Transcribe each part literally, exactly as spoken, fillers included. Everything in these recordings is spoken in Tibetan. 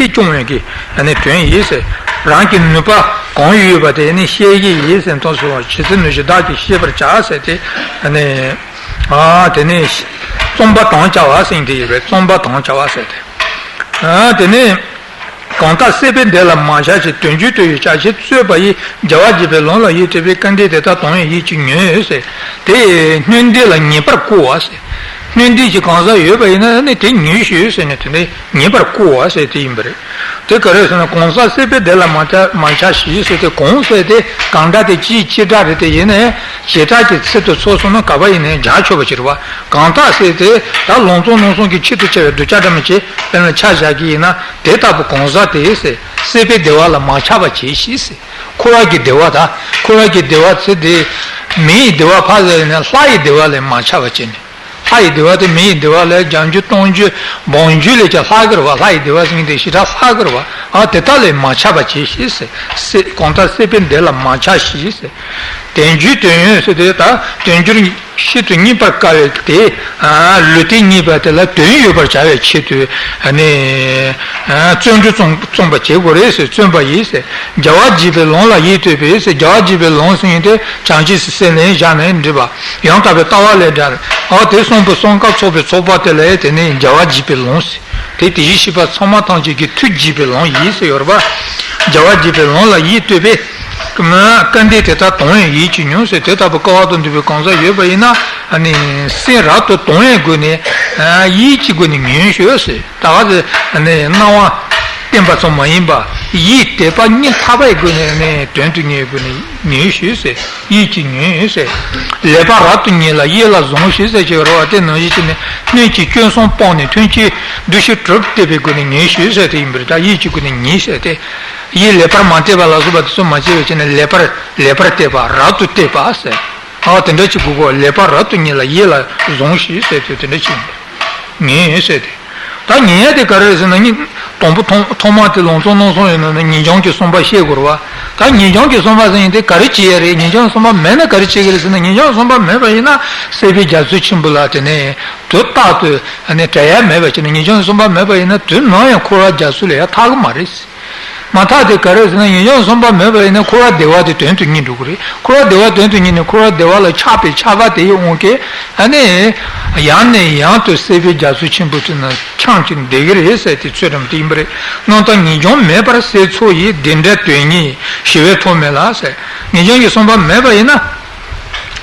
སྐྱོང་བའི་གི་ཨ་ནི་དོན་ཡིན་ཟེར། རང་གི་ནུས་པ་གང་ཡོད་པ་དེ་ནི་ཤེས་ཀྱི་ཡིན་ཟེར་མཐོང་སོང་བ། ཇི་སྲིད་ནུས་ཤིག་བདག་གིས་ཤེས་པར་བྱ་ཟེར་ཏེ། ཨ་ནི་ཨ་དེ་ནི་རྩོམ་པ་དམ་བཅའ་བ་ཟེར་དེ་ཡོད་པས། རྩོམ་པ་དམ་བཅའ་བ་ཟེར་ཏེ། ཨ་དེ་ནི། གང་དག་སྲེད་པས་བདེ་ལ་མ་ཆགས་ཤིང་། དོན་བཅུད་དུ་ཡང་ཆགས་ཞེས་རྩོད་པ་ཡིས། རྒྱལ་བ་དགྱེས་པའི་ལུང་ལ་ཡིད་གཏད་པས། སྐལ་ལྡན་དེ་དག་དོན་ཡང་ཡིད་ཀྱིས་ཉོན་ཟེར། དེ་སྣོད་ལྡན་ལ་ཉེས་པར་བཀུར་བ་ཟེར། སྣོད་ལྡན་གྱི་གང་ཟག་ཡོད་པ་ཡིན་ན་ནི་དེ་ཉོས་ཤིག་ཟེར་ནས་དེ་ནི་ཉེས་པར་བཀུར་བ་ཟེར་དེ་ཡིན་པ་རེད། དེ་ག་རེ་ཟེར་ན། གང་ཟག་སྲེད་པས་བདེ་ལ་མ་ཆགས་མ་ཆགས་ཤིང་ཟེར་ཏེ། གང་ཟེར་ཏེ་གང་འདྲ་དེ་ཅིའི་བྱེ་བྲག་རེད། དེ་ཡིན་ནའི་བྱེ་བྲག་གི་ཚུལ་དུ་ཚོགས་སོང་ན་ག་པ་ཡིན་ནའི་བྱ་ཆོག་པ་ཅིག་རེད་བ། གང་དག་ཟེར་ཏེ་ད་ལུང་ཚང་སྣང་གསུམ་གྱི་ཆེད་དུ་བྱ་བའི་གདུལ་བྱ་འདྲ་མི་བྱེད་པས་ན་ཆ་བཞག་གི་ཡིན་ན། དེ་ལྟ་བུ་གང་ཟག་དེས་ཟེར། སྲེད་པའི་བདེ་བ་ལ་མ་ཆགས་པར་གྱིས་ཤིག་ཟེར། འཁོར་བ་གི་བདེ་བ་དང་འཁོར་བ་གི་བདེ་བ་ཚེ་འདི་མི་ཡི་བདེ་བ་ཕར་ཟེར་ནས་ལྷ་ཡི་བདེ་བ་ལས་མ་ཆགས་པར་བྱས་ནས། ལྷ་ཡི་བདེ་བ་དེ་མི་ཡི་བདེ་བ་ལས་བརྒྱ་འགྱུར་སྟོང་འགྱུར་བང་འགྱུར་ལས་ཀྱང་ལྷག་གི་རེད་བ། ལྷ་ཡི་བདེ་བ་ཟེར་མཁན་དེ་ཞེ་དྲག་ལྷག་གི་རེད་བ། ཨ་དེ་དག་ལས་མ་ཆགས་པར་གྱིས་ཤིག་ཟེར། སྲེད་གང་དག་སྲེད་པའི་བདེ་ལ་མ་ཆགས་ཤིག་ཟེར། དལ་འབྱོར་དོན་ཡོད་ཟེར་དེ་ད་དལ་འབྱོར་ཤིན་ཏུ་རྙེད་པར་དཀའ་བའི་དེ། ལུས་རྟེན་རྙེད་པ་དེ་ལ་དོན་ཡོད་པར་བྱ་བའི་ཆེད་དུ་ནི་བརྩོན་འགྲུས་རྩོམ་རྩོམ་པ་བྱེད་དགོས་རེད་ཟེར། བརྩོན་པ་ཡིས་ཟེར། རྒྱལ་བ་དགྱེས་པའི་ལུང་ལ་ཡིད་གཏད་པས་ཟེར། རྒྱལ་བ་དགྱེས་པའི་ལུང་ཟེར་མཁན་དེ་བྱང་ཆུབ་སེམས་ལ་བཞག་ནས་འགྲིབ་པ། ཡང་དག་པའི་ལྟ་བ་ལས་འབྲས། ཨ་དེ་གསུམ་པོ་གསུམ་ཀ་ཚོགས་པའི་ཚོགས་པ་དེ་ལ་དེ་ནི་རྒྱལ་བ་དགྱེས་པའི་ལུང་ཟེར། དེ་དེ་བཞིན་གཤེགས་པ་ཚད་མ་ཐམས་ཅད་ཀྱི་མཐུས་དགྱེས་པའི་ལུང་ཡིན་ཟེར་ཡོད་རེད་པ། རྒྱལ་བ་དགྱེས་པའི་ལུང་ལ་ཡིད་གཏད་པས། སྐལ་ལྡན་དེ་དག་དོན་ཡང་ཡིད་ཀྱིས་ཉོན་ཟེར། དེ་ལྟ་བུ་དཀའ་བ་དང་འདུན་པའི་གང་ཟག་ཡོད་པ་ཡིན་ན། ཨ་ནི་སེམས་རབ་ཏུ་དང་བའི་སྒོ་ནས་ཡིད་ཀྱི་སྒོ་ནས་ཉོན་ཤོག་ཟེར། ད་ག་ཟེར་ནི་སྣང་བ་བསྟན་པ་ཙམ་མ་ཡིན་པ། ཡིད་དད་པ་སྙིང་ཐག་པའི་སྒོ་ནས་ནི་དོན་དུ་གཉེར་སྒོ་ནས་ཉོན་ཤོག་ཟེར། ཡིད་ཀྱིས་ཉོན་ཟེར། ལེགས་པར་རབ་ཏུ་ཉོན་ལ་ཡིད་ལ་ཟུངས་ཤིག་ཟེར་གྱི་རེད་བ། དེ་ནང་བཞིན་བྱས་ནས་སྣོད་ཀྱི་སྐྱོན་གསུམ་སྤངས་ནས་ཐུན་གྱི་འདུ་ཤེས་དྲུག་གཏད་པའི་སྒོ་ནས་ཉོན་ཤོག་ཟེར་དེ་ཡིན་པ་རེད། ད་ཡིད་ཀྱི་སྒོ་ནས་ཉོན་ཟེར་ཏེ། ཡིད་ལེགས་པར་མ་གཏད་པ་ལ་སོགས་པ་དེ་ཚོ་མ་བྱས་པའི་ཕྱིར་ན་ལེགས་པར་ལེགས་པར་གཏད་པ་རབ་ཏུ་གཏད་པ་ཟེར། ཨ་དེ་འདྲ་ཅིག་དགོས་གོ། ལེགས་པར་རབ་ཏུ་ཉོན་ལ་ཡིད་ལ་ཟུངས་ཤིག་ཟེར་ཏེ་དེ་འདྲ་ཅིག་ཉོན་ཟེར་ཏེ། ད་ཉོན་ཡ་དེ་ག་རེ་རེད་ཟེར་ན། ནི་དང་པོ་ཐོག་ཐོག་མ་དེ་ལུང་ཚང་སྣང་གསུམ་ཡོད་ན་ནི་ངེས་འབྱུང་གི་གསུམ་པ་བཤད་དགོས་རེད་བ། ད་ངེས་འབྱུང་གི་གསུམ་པ་ཟེར་མཁན་དེ་ག་རེ་བྱེད་ཡ་རེད། ངེས་འབྱུང་གསུམ་པ་མེད་ན་ག་རེ་བྱེད་ཀྱི་རེད་ཟེར་ན། ངེས་འབྱུང་གསུམ་པ་མེད་པ་ཡིན་ན་སྲེད་པའི་རྒྱ་མཚོ་ཆེན་པོ་ལ་དེ་ནས་དུས་རྟག་ཏུ་ནི་བྲལ་ཡ་མེད་པ་བྱས་ན། ངེས་འབྱུང་གསུམ་པ་མེད་པ་ཡིན་ན་དུས་ནམ་ཡང་འཁོར་བ་རྒྱ་མཚོ་ལས་ཡར་ཐར་གི་མ་རེད། མ་ཐག་དེ་ག་རེ་ཟེར་ན། ངེས་འབྱུང་གསུམ་པ་མེད་པ་ཡིན་ན་འཁོར་བ་བདེ་བ་དེ་དོན་དུ་གཉེར་འགྲོ་གི་རེད། འཁོར་བ་བདེ་བ་དོན་དུ་གཉེར་ནས་འཁོར་བ་བདེ་བ་ལ་ཆགས་པའི་ཆགས་པ་དེའི་དབང་གིས་ཨ་ནི་ཡང་ནས་ཡང་དུ་སྲེད་པའི་རྒྱ་མཚོ་ཆེན་པོ་དེ་ན་འཁྱམས་ཀྱིན་བསྡད་ཀྱི་རེད་ཟེར་དེ་ཚོད་དམ་དེ་ཡིན་པ་རེད། རྣམ་དག་ངེས་འབྱུང་མེད་པར་སྲེད་ཚོགས་ཡིན། བདེ་འབྲས་དོན་གཉིས་ཞི་བའི་ཐབས་མེད་ལ་ཟེར། ངེས་འབྱུང་གི་གསུམ་པ་མེད་པ་ཡིན་ན་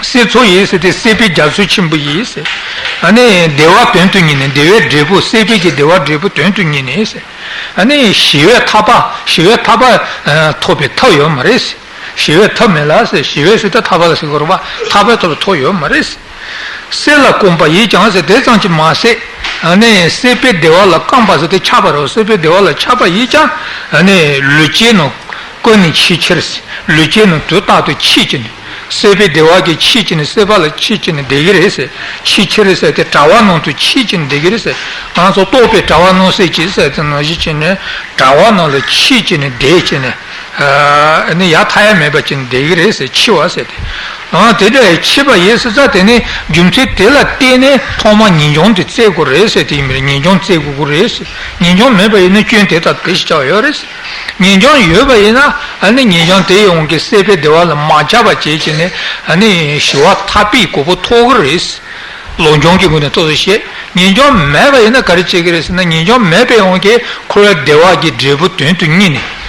སྲེད་ཚོགས་ཡིན་ཟེར་ཏེ། སྲེད་པའི་རྒྱ་མཚོ་ཆེན་པོ་ཡིན་ཟེར། ཨ་ནི་བདེ་བ་དོན་དུ་གཉེར་ནས་བདེ་བའི་འབྲས་བུ། སྲེད་པའི་གི་བདེ་བ་འབྲས་བུ་དོན་དུ་གཉེར་ནས་ཟེར། ཨ་ནི་ཞི་བའི་ཐར་པ། ཞི་བའི་ཐར་པ་ཨ་ཐོབ་པའི་ཐབས་ཡོད་མ་རེད། ཞི་བའི་ཐབས་མེད་ལ་ཟེར། ཞི་བའི་ཟེར་ཏེ་ཐར་པ་ལ་ཟེར་དགོས་རེད་པ། ཐར་པའི་ཐོབ་པའི་ཐབས་ཡོད་མ་རེད། སྲེད་ལ་གོམས་པ་ཡིས་ཀྱང་ཟེར། དེ་ཙམ་གྱིས་མ་ཟད། ཨ་ནི་སྲེད་པའི་བདེ་བ་ལ་བརྐམ་པ་ཟེར་ཏེ་ཆགས་པ་རེད། སྲེད་པའི་བདེ་བ་ལ་ཆགས་པ་ཡིས་ཀྱང་ཨ་ནི་ལུས་ཅན་རྣམས་ཀུན་ནས་འཆི་ཕྱིར་ཟེར། ལུས་ཅན་རྣམས་དུས་རྟག་ཏུ་འཆི་བྱས་ནས། སྲེད་པའི་བདེ་བ་གིས་འཆི་བྱས་ནས། སྲེད་པ་ལ་འཆི་བྱས་ནས་བསྡད་ཀྱི་རེད་ཟེར། འཆི་ཕྱིར་ཟེར་ཏེ་གྲྭ་པ་ནང་དུ་འཆི་བྱས་ནས་བསྡད་ཀྱི་རེད་ཟེར། ང་ཚོ་རྟོགས་པའི་གྲྭ་པ་ནང་ཟེར་གྱི་ཟེར་ཏེ་ནང་བཞིན་བྱས་ནས་གྲྭ་པ་ནང་ལ་འཆི་བྱས་ནས་བསྡད་བྱས་ནས། ཨ་ནི་ཡར་ཐར་ཡ་མེད་པ་བྱས་ནས་བསྡད་ཀྱི་རེད་ཟེར། འཆི་བ་ཟེར་ཏེ། ཨ་དེ་འདྲ་འཆི་བ་ཡིན་ཟེར་ཙང་དེ་ནི་རྒྱུ་མཚན་དེ་ལ་བརྟེན་ནས་ཐོག་མར་ངེས་འབྱུང་དེ་བཙལ་དགོས་རེད་ཟེར་དེ་ཡིན་པས། ངེས་འབྱུང་བཙལ་དགོས་ཀྱི་རེད་ཟེར། ངེས་འབྱུང་མེད་པ་ཡིན་ན་སྐྱོན་དེ་དང་དེ་ཞིག་ཆགས་ཡོད་རེད་ཟེར། ངེས་འབྱུང་ཡོད་པ་ཡིན་ན་ཨ་ནི་ངེས་འབྱུང་དེའི་དབང་གིས་སྲེད་པའི་བདེ་བ་ལ་མ་ཆགས་པ་བྱེད་བྱས་ནས་ཨ་ནི་ཞི་བ་ཐར་པའི་གོ་འཕང་ཐོབ་ཀྱི་རེད། ལུགས་འབྱུང་གི་སྒོ་ནས་ཏོག་ཙམ་བཤད། ངེས་འབྱུང་མེད་པ་ཡིན་ན་ག་རེ་བྱེད་ཀྱི་རེད་ཟེར་ན། ངེས་འབྱུང་མེད་པའི་དབང་གིས་འཁོར་བའི་བདེ་བ་གི་འབྲས་བུ་དོན་དུ་གཉེར་ནས།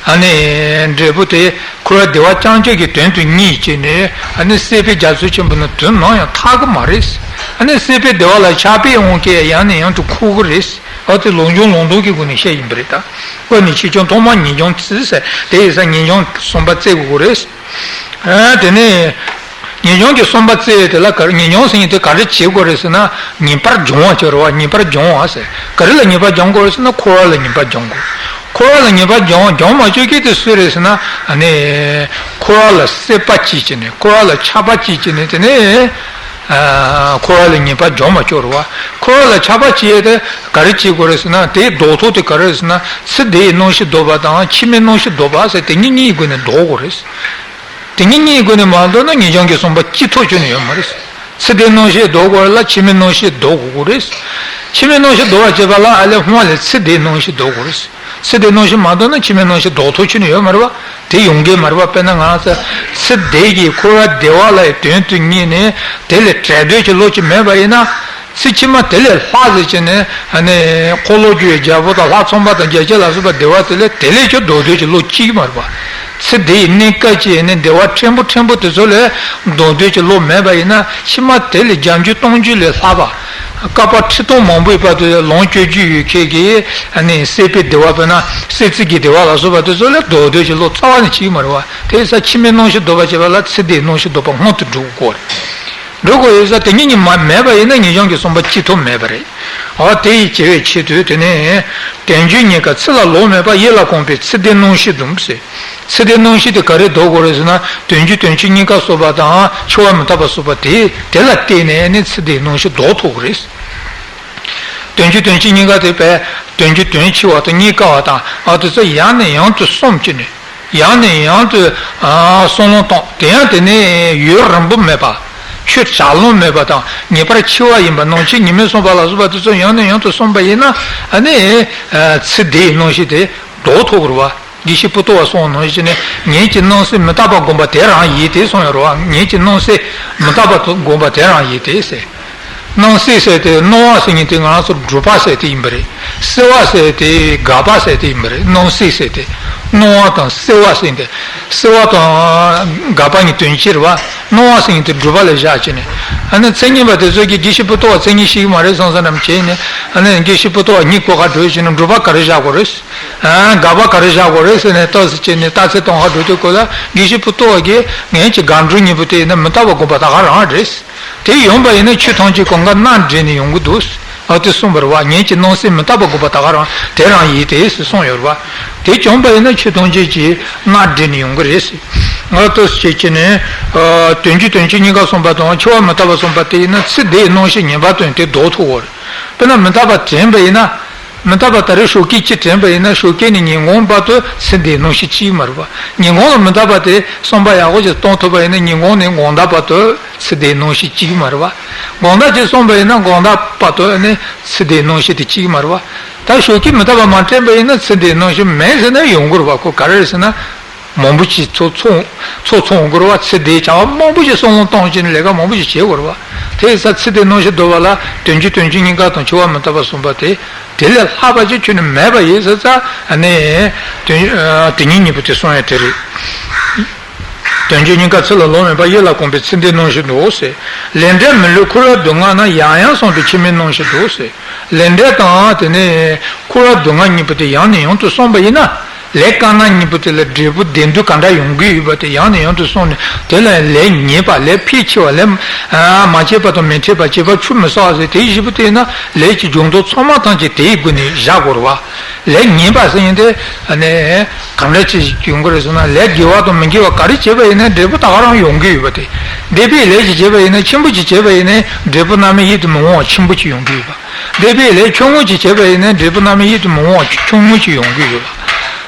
ཨ་ནི་འབྲས་བུ་དེ་འཁོར་བའི་བདེ་བ་རྐྱང་རྐྱང་གི་དོན་དུ་གཉེར་བྱས་ནས་ཨ་ནི་སྲེད་པའི་རྒྱ་མཚོ་ཆེན་པོ་ནས་དུས་ནམ་ཡང་ཐར་གྱི་མ་རེད། ཨ་ནི་སྲེད་པའི་བདེ་བ་ལ་ཆགས་པའི་དབང་གིས་ཡང་ནས་ཡང་དུ་འཁོར་གྱི་རེད། ཨ་དེ་ལུགས་འབྱུང་ལུང་དྲངས་ཀྱི་སྒོ་ནས་བཤད་ཡིན་པ་རེད་ད། ཀུན་ནས་འཆི་ཀྱང་ཐོག་མར་ངེས་འབྱུང་བཙལ་ཟེར། དེ་ཡིན་ཙང་ངེས་འབྱུང་གསུམ་པ་བཙལ་དགོས་ཀྱི་རེད། ཨ་དེ་ནས་ངེས་འབྱུང་གི་གསུམ་པ་བཙལ་དེ་ལ་ག་རེ། ངེས་འབྱུང་ཟེར་མཁན་དེ་ག་རེ་བྱེད་དགོས་རེད་ཟེར་ན། ངེས་པར་སྦྱོང་བ་བྱེད་རོགས། ངེས་པར་སྦྱོང་བ་ཟེར། ག་རེ་ལ་ངེས་པར་སྦྱོང་དགོས་རེད་ཟེར་ན། འཁོར་བ་ལ་ངེས་པར་སྦྱོང་དགོས། འཁོར་བ་ལ་ངེས་པར་སྦྱོང་སྦྱོང་མ་བཅུག་མཁན་དེ་སུ་རེད་ཟེར་ན། ཨ་ནི་འཁོར་བ་ལ་སྲེད་པ་སྐྱེས་བྱས་ནས། འཁོར་བ་ལ་ཆགས་པ་སྐྱེས་བྱས་ནས། དེ་ནས་ཨ་འཁོར་བ་ལ་ངེས་པར་སྦྱོང་མ་བཅུག་རོགས། འཁོར་བ་ལ་ཆགས་པ་སྐྱེས་དེ་ག་རེ་བྱེད་དགོས་རེད་ཟེར་ན། དེའི་ལྡོག་ཐབས་དེ་ག་རེ་རེད་ཟེར་ན། ཚེ་འདིའི་སྣང་ཤས་ལྡོག་པ་དང་ཕྱི་མའི་སྣང་ཤས་ལྡོག་པ་ཟེར་དེ་གཉིས་གཉིས་སྒོ་ནས་ལྡོག་དགོས་རེད། དེ་གཉིས་གཉིས་སྒོ་ནས་མ་ལྡོག་ན་ངེས་འབྱུང་གི་གསུམ་པ་སྐྱེ་ཐབས་ཁྱོན་ནས་ཡོད་མ་རེད། ཚེ་འདིའི་སྣང་ཤས་ལྡོག་དགོས་ལ་ཕྱི་མའི་སྣང་ཤས་ལྡོག་དགོས་རེད། ཕྱི་མའི་སྣང་ཤས་ལྡོག་པར་བྱེད་པ་ལ་ཨ་ལས་སྔོན་ལ་ཚེ་འདིའི་སྣང་ཤས་ལྡོག་དགོས་རེད། ཚེ་འདིའི་སྣང་ཤས་མ་ལྡོག་ན་ཕྱི་མའི་སྣང་ཤས་ལྡོག་ཐུབ་ཀྱི་ནི་ཡོད་མ་རེད་བ། དེ་ཡོང་གི་མ་རེད་བ། དཔེར་ན་ང་ཚོ་ཚེ་འདི་གི་འཁོར་བ་བདེ་བ་ལ་ཡི་དོན་དུ་གཉེར་ནས་དེ་ལས་བྲལ་འདོད་ཀྱི་བློ་ཅིག་མེད་པ་ཡིན་ན། ཚེ་ཕྱི་མ་དེ་ལས་ལྷག་ཟེར་བྱས་ནས་ཨ་ནི་འཁོར་ལོས་སྒྱུར་བའི་རྒྱལ་པོ་དང་ལྷ་ཚངས་པ་དང་རྒྱལ་བྱེད་ལ་སོགས་པ་བདེ་བ་དེ་ལས་དེ་ལས་ཀྱང་ལྡོག་འདོད་ཀྱི་བློ་སྐྱེ་གི་མ་རེད་བ། ཚེ་འདི་ཡི་གནས་སྐབས་ཀྱི་ནི་བདེ་བ་ཕྲན་བུ་ཕྲན་བུ་དེ་ཚོ་ལས་ལྡོག་འདོད་ཀྱི་བློ་མེད་པ་ཡིན་ན། ཕྱི་མ་དེ་ལས་བརྒྱ་འགྱུར་སྟོང་འགྱུར་ལས་ལྷག་པ། བསྐལ་པ་ཁྲི་སྟོང་མང་པོའི་བར་དུ་ལོངས་སྤྱོད་རྒྱུ་ཡོད་མཁན་གྱི་ཨ་ནི་སྲིད་པའི་བདེ་བ། དཔེར་ན་སྲིད་རྩེ་གི་བདེ་བ་ལ་སོགས་པ་དེ་ཚོ་ལས་ལྡོག་འདོད་ཀྱི་བློ་རྩ་བ་ནས་སྐྱེ་གི་མ་རེད་བ། དེ་ཡིན་ཙང་ཕྱི་མའི་སྣང་ཤས་ལྡོག་པར་བྱེད་པ་ལ་ཚེ་འདིའི་སྣང་ཤས་ལྡོག་པ་སྔོན་དུ་འགྲོ་དགོས་རེད། འགྲོ་དགོས་ཡོད་ས་དེ་ཉིད་ཉིད་མ་མེད་པ་ཡིན་ན་ངེས་འབྱུང་གི་བསམ་པ་སྐྱེ་ཐབས་མེད་པ་རེད། འོ་དེ་ཡི་བྱེད་པའི་ཆེད་དུ་དེ་ནས་དོན་བྱེད་གཉིས་ཀ་ཚེ་ལ་ལོག་མེད་པ་ཡིད་ལ་གོམས་པའི་ཚེ་འདིའི་སྣང་ཤས་སྡོམ་ཟེར། ཚེ་འདིའི་སྣང་ཤས་དེ་ག་རེ་ལྡོག་དགོས་རེད་ཟེར་ན། དོན་བྱེད་དོན་སྤྱི་གཉིས་ཀ་གསུངས་པ་དང་འཆི་བ་མི་རྟག་པ་གསུངས་པ་དེ་དེ་ལ་བརྟེན་ནས་ནི་ཚེ་འདིའི་སྣང་ཤས་ལྡོག་ཐུབ་ཀྱི་རེད། དོན་བྱེད་དོན་སྤྱི་གཉིས་ཀ་དེ་བས་དོན་བྱེད་དོན་འཆི་བ་དང་གཉིས་ཀ་བ་དང་ཨ་དེ་ཚོ་ཡང་ནས་ཡང་དུ་བསམ་བྱས་ནས། ཡང་ནས་ཡང་དུ་ཨ་བསམ་བློ་བཏང་། དེ་ཡང་དེ་ནས་ཡུན་རིང་པོ་མེད་པ། ཆོས་བྱ་ལོང་མེད་པ་དང་ངེས་པར་འཆི་བ་ཡིན་པ། ནམ་འཆི་ངེས་མེད་བསམ་པ་ལ་སོགས་པ་དེ་ཚོ་ཡང་ནས་ཡང་དུ་བསམ་པ་ཡིན་ན། ཨ་ནི་ཨ་ཚེ་འདིའི་སྣང་ཤས་དེ་ལྡོག་ཐུབ་ཀྱི་རེད་བ། དགེ་བཤེས་པོ་ཏོ་བ་གསུངས་ནང་བཞིན་ནས་ངེད་ཀྱི་སྣང་སྲིད་མི་རྟག་པ་བསྒོམ་པ་དེ་རང་ཡིན་ཏེ་གསུངས་ཡོད་རེད་བ། ངེད་ཀྱི་སྣང་སྲིད་མི་རྟག་པ་བསྒོམ་པ་དེ་རང་ཡིན་ཏེ་ཟེར། སྣང་སྲིད་ཟེར་དེ་སྣང་བ་ཟེར་མཁན་དེ་ང་ཚོ་སྒྲུབ་པ་ཟེར་དེ་ཡིན་པ་རེད། སེལ་བ་ཟེར་དེ་དགག་པ་ཟེར་དེ་ཡིན་པ་རེད། སྣང་སྲིད་ཟེར་དེ་སྣང་བ་དང་སེལ་བ་ཟེར་དེ། སེལ་བ་དང་དགག་པ་གཉིས་དོན་གཅིག་རེད་བ། སྣང་བ་ཟེར་མཁན་དེ་སྒྲུབ་པ་ལ་བཞག་བྱས་ནས། ཨ་ནི་མཚན་ཉིད་པ་དེ་ཚོ་གིས་དགེ་བཤེས་པོ་ཏོ་བ་མཚན་ཉིད་ཤེས་ཀྱི་མ་རེད་བསམ་བསམ་རམ་བྱས་ནས། ཨ་ནི་དགེ་བཤེས་པོ་ཏོ་བ་གཉིད་ཁུག་ག་འགྲོ་བྱས་ནས་སྒྲུབ་པ་ག་རེ་བཞག་དགོས་རེད། ཨ་དགག་པ་ག་རེ་བཞག་དགོས་རེད་ཟེར་ནས་ལྟ་ཚུལ་བྱས་ནས་རྟགས་གསལ་གཏོང་ག་འགྲོ་དུས་སྐབས་ལ་དགེ་བཤེས་པོ་ཏོ་བ་གིས་ངེད་ཀྱི་དགག་སྒྲུབ་གཉིས་པོ་དེ་ཡིན་ན་མི་རྟག་པ་བསྒོམ་པ་ད་ག་རང་རེད། དེ་ཡོང་པ་ཡིན་ན་ཆོས་ཐམས་ཅད་གང་ག་སྣ་འདྲེན་ནས་ཡོང་གི་འདུག་ཨ་དེ་གསུངས་པ་རེད་བ། ངེད་ཀྱི་སྣང་སྲིད་མི་རྟག་པ་བསྒོམ་པ་ད་ག་རང་དེ་རང་ཡིན་ཏེ་ཟེར་གསུངས་ཡོད་རེད་བ། དེ་བྱུང་པ་ཡིན་ན་ཆོས་ཐམས་ཅད་ཀྱི་སྣ་འདྲེན་ནས་ཡོང་གི་རེད་ཟེར། ང་ལྟོས་བྱེད་ཀྱི་ནི། ཨ་དོན་བྱེད་དོན་སྤྱི་གཉིས་ཀ་གསུངས་པ་དང་འཆི་བ་མི་རྟག་པ་གསུངས་པ་དེ་ཡིན་ན་ཚེ་འདིའི་སྣང་ཤས་ངེས་པར་དུ་དེ་ལྡོག་ཐུབ་དགོས་རེད། དཔེར་ན་མི་རྟག་པ་དྲན་པ་ཡིན་ན། མི་རྟག་པ་ད་རེས་ཞོགས་ཀས་ཅིག་དྲན་པ་ཡིན་ན་ཞོགས་ཀས་ནས་ཉིན་གུང་བར་དུ་ཚེ་འདིའི་སྣང་ཤས་སྐྱེ་གི་མ་རེད་པ། ཉིན་གུང་ལ་མི་རྟག་པ་དེ་བསམ་པ་ཡག་པོ་ཞིག་གཏོང་ཐུབ་པ་ཡིན་ན་ཉིན་གུང་ནས་དགོང་དག་བར་དུ་ཚེ་འདིའི་སྣང་ཤས་སྐྱེ་གི་མ་རེད་པ། དགོང་དག་ཅིག་བསམ་པ་ཡིན་ན་དགོང་དག་བར་དུ་ནི་ཚེ་འདིའི་སྣང་ཤས་དེ་སྐྱེ་གི་མ་རེད་པ། ད་ཞོགས་ཀས་མི་རྟག་པ་མ་དྲན་པ་ཡིན་ན་ཚེ་འདིའི་སྣང་ཤས་མེད་ཟེར་ན་ཡོང་གི་རེད་པ། ཁོ་ག་རེ་རེད་ཟེར་ན། མང་པོ་ཅིག་ཚོ་ཚོང་ཚོ་ཚོང་དགོས་རེད་བ། ཚེ་འདིའི་བྱ་བ་མང་པོ་ཞིག་བསམ་བློ་གཏོང་བྱས་ནས་ལས་ཀ་མང་པོ་ཞིག་བྱེད་དགོས་རེད་བ། དེ་ཡིན་ཙང་ཚེ་འདིའི་སྣང་ཤས་ལྡོག་པ་ལ་དོན་བྱེད་དོན་སྤྱི་གཉིས་ཀ་དང་འཆི་བ་མི་རྟག་པ་གསུངས་པ་དེ་དེ་ལས་ལྷག་པ་ཅིག་ཁྱོན་ནས་མེད་པ་ཡིན་ཟེར་ཙང་ཨ་ནི་དོན་དེ་ཉིད་གཉིས་པོ་དེ་གསུངས་ཡ་དེ་རེད། དོན་བྱེད་གཉིས་ཀ་ཚེ་ལ་ལོག་མེད་པ་ཡིད་ལ་གོམས་པའི་ཚེ་འདིའི་སྣང་ཤས་ལྡོག་ཟེར། ལས་འབྲས་མི་སླུ་འཁོར་བའི་སྡུག་བསྔལ་རྣམས་ཡང་ཡང་བསམས་པའི་ཕྱི་མའི་སྣང་ཤས་ལྡོག་ཟེར། ལས་འབྲས་དང་དེ་ནས་འཁོར་བ་སྡུག་བསྔལ་གཉིས་པོ་དེ་ཡང་ནས་ཡང་དུ་བསམས་པ་ཡིན་ན། ལས་དཀར་ནག་གཉིས་པོ་དེ་ལ་འབྲས་བུ་བདེ་སྡུག་ག་འདྲ་ཡོང་གི་ཡོད་པ་དེ་ཡང་ནས་ཡང་དུ་བསམས་ནས། དེ་ལ་ལས་ཉེས་པ་ལས་ཕལ་ཆེ་བ་ལས་མ་བྱས་པ་དང་མི་འཕྲད་པ་བྱས་པ་ཆུད་མི་ཟ་བ་ཟེར། དེ་བཞི་པོ་དེ་ཡིན་ན་ལས་ཀྱི་སྦྱོང་བརྡར་ཚང་མ་ཐམས་ཅད་དེའི་སྒོ་ནས་བཞག་དགོས་རེད་བ། ལས་ཉེས་པ་ཟེར་ཡིན་ཏེ་ནས་ག་འདྲ་ཅིག་ཡོང་གི་རེད་ཟེར་ན། ལས་དགེ་བ་དང་མི་དགེ་བ་ག་རེ་བྱས་པ་ཡིན་ན་འབྲས་བུ་ད་ག་རང་ཡོང་གི་ཡོད་པ་དེ། འདས་པའི་ལས་ཅིག་བྱས་པ་ཡིན་ན། ཆེན་པོ་ཅིག་བྱས་པ་ཡིན་ན་འབྲས་བུ་རྣམ་སྨིན་ཡིད་དུ་མི་འོང་བ་ཆེན་པོ་ཅིག་ཡོང་གི་ཡོད་པ། འདས་པའི་ལས་ཆུང་ངུ་ཅིག་བྱས་པ་ཡིན་ན་འབྲས་བུ་རྣམ་སྨིན་ཡིད་དུ་མི་འོང་བ་ཆུང་ངུ་ཅིག་ཡོང་གི་ཡོད་པ།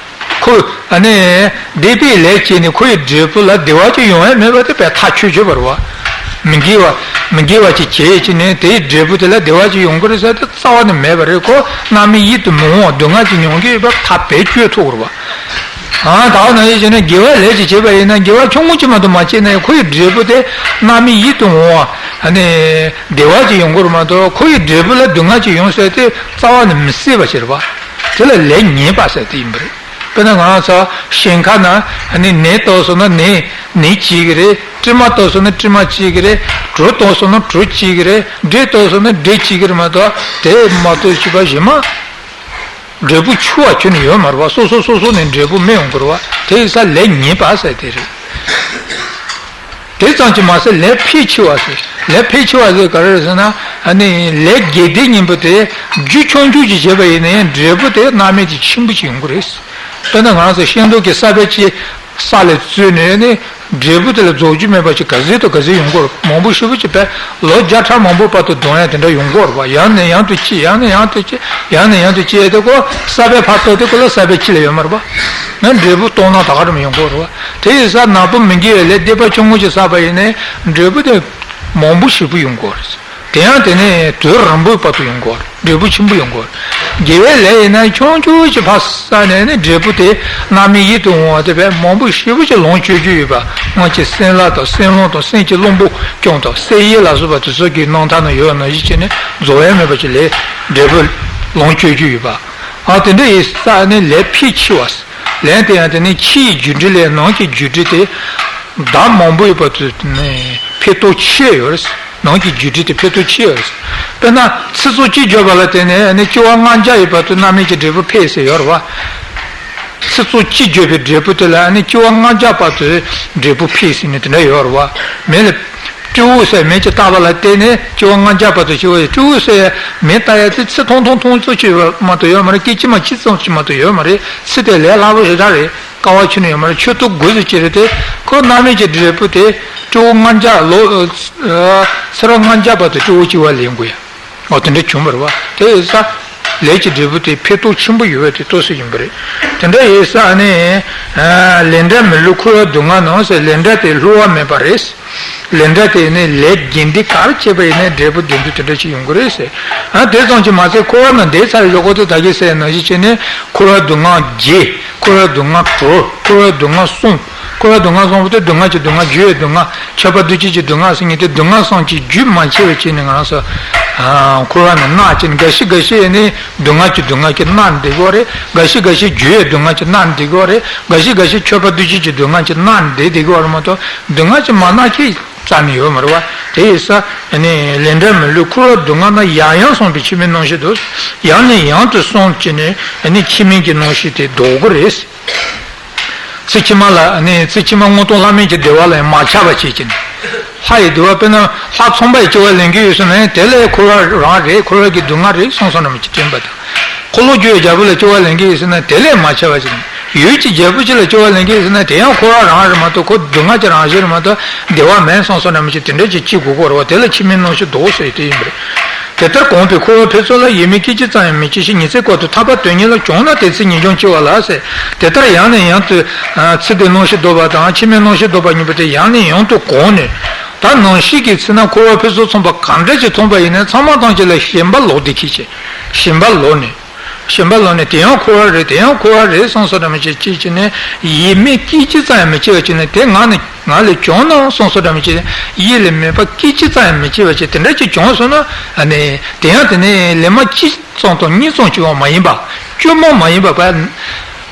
ཁོ་ཨ་ནི་འདས་པའི་ལས་བྱས་ནས་ཁོ་ཡི་འབྲས་བུ་ལ་བདེ་བ་ཅིག་ཡོང་ཡ་མེད་པ་དེ་དཔེ་ཐག་ཆོད་ཆོད་པ་རེད་བ། མི་དགེ་བ་མི་དགེ་བ་ཅིག་བྱས་ཡོད་ཅིག་ནས་དེའི་འབྲས་བུ་དེ་ལ་བདེ་བ་ཅིག་ཡོང་གི་རེད་ཟེར་དེ་རྩ་བ་ནས་མེད་པ་རེད། ཁོ་རྣམ་སྨིན་ཡིད་དུ་མི་འོང་བ་སྡུག་བསྔལ་ཅིག་མྱོང་གི་ཡོད་པ་ཐག་དཔེ་ཆོད་ཐུབ་པ་རེད་བ། ཨ་ད་ག་ནང་བཞིན་བྱས་ན་དགེ་བའི་ལས་ཅིག་བྱས་པ་ཡིན་ན་དགེ་བ་ཆུང་ངུ་ཅིག་མ་གཏོགས་མ་བྱས་ན་ཁོ་ཡི་འབྲས་བུ་དེ་རྣམ་སྨིན་ཡིད་དུ་འོང་བ་ཨ་ནི་བདེ་བ་ཅིག་ཡོང་གི་རེད་མ་གཏོགས་ཁོ་ཡི་འབྲས་བུ་ལ་སྡུག་བསྔལ་ཅིག་ཡོང་ཟེར་དེ་རྩ་བ་ནས་མི་སྲིད་པ་ཞིག་རེད་བ། དེ་ལ་ལས་ཉེས་པ་ཟེར་དེ་ཡིན་པ་རེད། དཔེར་ན་ང་ཚོ་ཞིང་ཁ་ན་ཨ་ནི་ནས་བཏབ་སོང་ན་ནས་ནས་སྐྱེ་གི་རེད། དྲི་མ་བཏབ་སོང་ན་དྲི་མ་སྐྱེ་གི་རེད། གྲོ་བཏབ་སོང་ན་གྲོ་སྐྱེ་གི་རེད། འབྲས་བཏབ་སོང་ན་འབྲས་སྐྱེ་གི་རེད་མ་གཏོགས་དེ་མ་གཏོགས་བྱས་པ་གཞན་མ། འབྲས་བུ་འཆི་བ་ཁྱོན་ནས་ཡོད་མ་རེད་བ། སོ་སོ་སོ་སོ་ནས་འབྲས་བུ་སྨིན་ཡོང་གི་རེད་བ། དེ་ཡིན་ཙང་ལས་ཉེས་པ་ཟེར་དེ་རེད། དེ་ཙམ་གྱིས་མ་ཟད་ལས་ཕལ་ཆེ་བ་ཟེར། ལས་ཕལ་ཆེ་བ་ཟེར་ག་རེ་རེད་ཟེར་ན། ཨ་ནི་ལས་དགེ་སྡིག་གཉིས་པོ་དེ་རྒྱུ་ཆུང་ཆུང་ཅིག་བྱས་པ་ཡིན་ན་ཡང་འབྲས་བུ་དེ་རྣམ་སྨིན་དེ་ཆེན་པོ་ཅིག་ཡོང་གི་རེད། དཔེར་ན་ང་ཚོ་ཤིང་སྡོང་གི་ས་བོན་གཅིག་ས་ལ་བཙུགས་ནས་ནི་འབྲས་བུ་དེ་ལ་རྫོགས་རྒྱུ་མེད་པ་ཅིག་ག་ཚོད་དང་ག་ཚོད་ཡོང་གི་རེད། མང་པོ་ཞེ་པོ་ཅིག་བས་ལོ་བརྒྱ་ཕྲག་མང་པོའི་བར་དུ་ལྡང་ཡ་དེ་འདྲ་ཡོང་གི་རེད་བ། ཡང་ནས་ཡང་དུ་སྐྱེ། ཡང་ནས་ཡང་དུ་སྐྱེ། ཡང་ནས་ཡང་དུ་སྐྱེ་དེ་ཁོ་ས་བོན་ཕར་གཏོར་དུས་ཁོ་ལ་ས་བོན་ཕྱི་ལ་ཡོད་མ་རེད་བ། ང་འབྲས་བུ་གཏོང་ན་ད་ག་རེ་མི་ཡོང་གི་རེད་བ། དེ་ཡིན་ཙང་ནག་པོ་མི་དགེ་བའི་ལས་སྡིག་པ་ཆུང་ངུ་ཅིག་བསགས་པ་ཡིན་ནའི་འབྲས་བུ་དེ་ མང་པོ་ཞེ་པོ་ཡོང་གི་ཡོད་རེད། དེ་ཡང་དེ་ནས་དུས་རིང་པོའི་བར་དུ་ཡོང་གི་ཡོད་རེད། འབྲས་བུ་ཆེན་པོ་ཡོང་གི་ཡོད་རེད། དགེ་བའི་ལས་ཡིན་ན་ཆུང་ཆུང་ཞིག་ཕར་བསགས་ནས་ནི་འབྲས་བུ་དེ་རྣམ་སྨིན་ཡིད་དུ་འོང་བ་དེ་བས་མང་པོ་ཞེ་པོ་ཞིག་ལོངས་སྤྱོད་རྒྱུ་ཡོད་པ། སྔོན་གྱི་སེམས་ལྷ་དང་སེམས་རླུང་དང་སེམས་ཀྱི་རླུང་བུ་སྐྱོང་དང་གསེར་ཡིག་ལ་སོགས་པ་དེ་ཚོ་གི་རྣམ་ཐར་ན་ཡོད་ནང་བཞིན་བྱས་ནས་རྫོགས་ཡ་མེད་པ་ཅིག་ལས་འབྲས་བུ་ལོངས་སྤྱོད་རྒྱུ་ཡོད་པ། ཨ་དེ་འདྲ་ཡིན་ཙང་ནི་ལས་ཕལ་ཆེ་བ། ལན་དེ་ཡང་དེ་ནི་ཕྱི་ཡི་རྒྱུ་འབྲས་ལས་ནང་གི་རྒྱུ་འབྲས་དེ་ཟླ་མང་པོ་ཡོད་པ་དུས་ནི་འཕེལ་སྟོབས་ཆེ་ཡོད་རེད། ནང་གི་རྒྱུ་འབྲས་དེ་འཕེལ་སྟོབས་ཆེ་ཡོད་རེད། དཔེར་ན་ཚེས་བཅུ་གཅིག་བརྗོད་པ་ལ་བརྟེན་ནས་ནི་སྤྱི་བོ་ལྔ་བརྒྱ་ཡོད་པ་དུས་རྣམ་སྨིན་གྱི་འབྲས་བུ་འཕེལ་ཟེར་ཡོད་རེད་བ། ཚེས་བཅུ་གཅིག་བརྗོད་པའི་འབྲས་བུ་དེ་ལ་ནི་སྤྱི་བོ་ལྔ་བརྒྱ་བར་དུ་འབྲས་བུ་འཕེལ་ཟེར་ནས་དེ་འདྲ་ཡོད་རེད་བ། མེ་ལ་སྤྲེའུ་ཟེར་མེ་ཅིག་བཏགས་པ་ལ་བརྟེན་ནས་སྤྱི་བོ་ལྔ་བརྒྱ་བར་དུ་སྤྱི་བོ་ཡི་སྤྲེའུ་ཟེར་མེ་བཏགས་ཡ་དེ་ཚེ་ཐུང་ཐུང་ཐུང་ཙམ་ཅིག་མ་གཏོགས་ཡོད་མ་རེད། སྐད་ཅིག་མ་གཅིག་ཙམ་ཅིག་མ་གཏོགས་ཡོད་མ་རེད། ཚེ་དེ་ལས་སླ་པོ་ཞེ་དྲག་རེད། དཀའ་བ་ཁྱོན་ནས་ཡོད་མ་རེད། ཆུ་ཐུག་དགུ་ཙམ་ཅིག་རེད་དེ། ཁོ་རྣམ་སྨིན་གྱི་འབྲས་བུ་དེ་སྤྲེའུ་ལྔ་བརྒྱ་ལོ་ཚེ་རབས་ལྔ་བརྒྱ་བར་དུ་སྤྲེའུ་གཅིག་པ་ལེན་དགོས་ཡ། འོ་དེ་འདྲ་བྱུང་བ་རེད་བ། དེ་ཡིན་ཙང་ལས་ཀྱི་འབྲས་བུ་དེ་འཕེལ་སྟོབས་ཆེན་པོ་ཡོད་པ་དེ་ཏོག་ཙམ་ཡིན་པ་རེད། དེ་འདྲ་ཡིན་ཙང་ནི་ལས་འབྲས་མི་བསླུ་འཁོར་བ་སྡུག་བསྔལ་ནང་ཟེར། ལས་འབྲས་དེ་བསླུ་བ་མེད་པ་རེད། ལས་འབྲས་དེ་ནི་ལས་དགེ་སྡིག་ག་རེ་བྱས་པ་ཡིན་ནའི་འབྲས་བུ་དགེ་སྡིག་དེ་འདྲ་ཞིག་ཡོང་གི་རེད་ཟེར། ཨ་དེ་ཙམ་གྱིས་མ་ཚད་འཁོར་བ་ནང་བསྡད་ཚར་བའི་ལོ་འཁོར་དེ་ད་གིན་ཟེར་ནང་བཞིན་བྱས་ནས་འཁོར་བ་སྡུག་བསྔལ་བརྒྱད། འཁོར་བ་སྡུག་བསྔལ་དྲུག། འཁོར་བ་སྡུག་བསྔལ་གསུམ། འཁོར་བ་སྡུག་བསྔལ་གསུམ་པོ་དེ་སྡུག་བསྔལ་གྱི་སྡུག་བསྔལ། རྒྱུ་ཡི་སྡུག་བསྔལ། ཁྱབ་པ་འདུ་བྱེད་ཀྱི་སྡུག་བསྔལ་ཟེར་མཁན་དེ་སྡུག་བསྔལ་གསུམ་གྱི་རྒྱུ་མ་ཆད་པ་བྱས་ནས་ང་རང་ཚོ་འཁོར་བ་ནང་མནར་བྱས་ནས་འགའ་ཞིག་འགའ་ཞིག་ནི་སྡུག་བསྔལ་གྱི་སྡུག་བསྔལ་གྱིས་མནར་བསྡད་ཀྱི་ཡོད་རེད། འགའ་ཞིག་འགའ་ཞིག་རྒྱུ་ཡི་སྡུག་བསྔལ་གྱིས་མནར་བསྡད་ཀྱི་ཡོད་རེད། འགའ་ཞིག་འགའ་ཞིག་ཁྱབ་པ་འདུ་བྱེད་ཀྱི་སྡུག་བསྔལ་གྱིས་མནར་བསྡད་བསྡད་ཀྱི་ཡོད་རེད་མ་གཏོགས་སྡུག་བསྔལ་གྱིས་མ་མནར་མཁན་རྩ་ནས་ཡོད་མ་རེད་བ། དེ་ཡིན་ཙང་ནི་ལས་འབྲས་མི་བསླུ་འཁོར་བ་སྡུག་བསྔལ་ན་ཡང་ཡང་བསམ་པའི་ཕྱི་མའི་རྣམ་ཤེས་དང་། ཡང་ནས་ཡང་དུ་བསམ་བྱས་ནས་ནི་ཕྱི་མའི་གི་རྣམ་ཤེས་དེ་ལྡོག་གི་རེད། ཚེ་ཕྱི་མ་ལ་ནི་ཚེ་ཕྱི་མ་མངོན་མཐོ་ལྷ་མིན་གྱི་བདེ་བ་ལ་ཡང་མ་ཆགས་པ་བྱེད་ཀྱི་ནི། ལྷ་ཡི་བདེ་བ་དཔེར་ན་ལྷ་ཚངས་པ་ཡི་སྐྱེ་བ་ལེན་གྱི་ཡོད་ཟེར་ན་ཡང་དེ་ལས་འཁོར་བ་རང་རེད། འཁོར་བ་གི་སྡུག་བསྔལ་རེད་བསམ་བསམ་རང་མི་བྱེད་དྲན་པ་དང་། འཁོར་ལོས་སྒྱུར་བའི་རྒྱལ་པོ་ལ་སྐྱེ་བ་ལེན་གྱི་ཡོད་ཟེར་ན་དེ་ལས་མ་ཆགས་པ་ཅིག་ཡུལ་གྱི་རྒྱལ་པོ་ཅིག་ལ་སྐྱེ་བ་ལེན་གྱི་ཡོད་ཟེར་ན་དེ་ཡང་འཁོར་བ་རང་རེད་མ་གཏོགས་ཁོ་སྡུག་བསྔལ་གྱི་རང་བཞིན་རེད་མ་གཏོགས་བདེ་བ་མིན་བསམ་བསམ་རང་མི་བྱེད་དེ་འདྲ་ཅིག་སྐྱེ་དགོས་ཀྱི་རེད་བ། དེ་ལ་ཕྱི་མའི་རྣམ་ཤེས་ལྡོག་ཟེར་དེ་ཡིན་པ་རེད། དེ་ལྟར་གོམས་པས་འཁོར་བ་འཕེལ་ཚུལ་ལ། ཡིད་མི་སྐྱེ་གཅིག་ཙམ་ཡང་མི་སྐྱེ་ཞིང་། ཉི་ཚེ་བཀོད་དུ་ཐར་པ་དོན་གཉིས་ལ། བྱུང་ན་དེ་ཚེ་ངེས་འབྱུང་སྐྱེ་བ་ལ་ཟེར། དེ་ལྟར་ཡང་ནས་ཡང་དུ་ཚེ་འདིའི་རྣམ་ཤེས་ལྡོག་པ་དང་ཕྱི་མའི་རྣམ་ཤེས་ལྡོག་པ་གཉིས་པོ་དེ་ཡང་ནས་ཡང་དུ་གོམས་ནས། ད་ནམ་ཞིག་གི་ཚེ་ན་འཁོར་བ་འཕེལ་ཚུལ་མཚུངས་པ་གང་འདྲ་ཅིག་མཐོང་པ་ཡིན་ན་ཚང་མ་ཐམས་ཅད་ལ་ཞེན་པ་ལོག་བསྡད་ཀྱི་བྱས། ཞེན་པ་ལོག་ནས། ཞེན་པ་ལོག་ནས་དེ་ཡང་འཁོར་བ་རེད། དེ་ཡང་འཁོར་བ་རེད་བསམ་བསམ་འདྲ་མི་བྱེད་ཅིག་བྱས་ནས་ཡིད་མེད་སྐད་ཅིག་ཙམ་ཡང་མི་སྐྱེ་བ་བྱས་ནས་དེ་ང་ནི་ང་ལས་བྱུང་ནའང་བསམ་བསམ་འདྲ་མི་བྱེད། ཡིད་ལ་མེད་པ་སྐད་ཅིག་ཙམ་ཡང་མི་སྐྱེ་བ་བྱས། དེ་འདྲ་ཅིག་བྱུང་སོང་ན་ཨ་ནི་དེ་ཡང་དེ་ནས་ལན་མ་གཅིག་ཙམ་དང་གཉིས་ཙམ་གཅིག་པ་མ་ཡིན་པ། སྐྱོ་མོ་མ་ཡིན་པ་བས།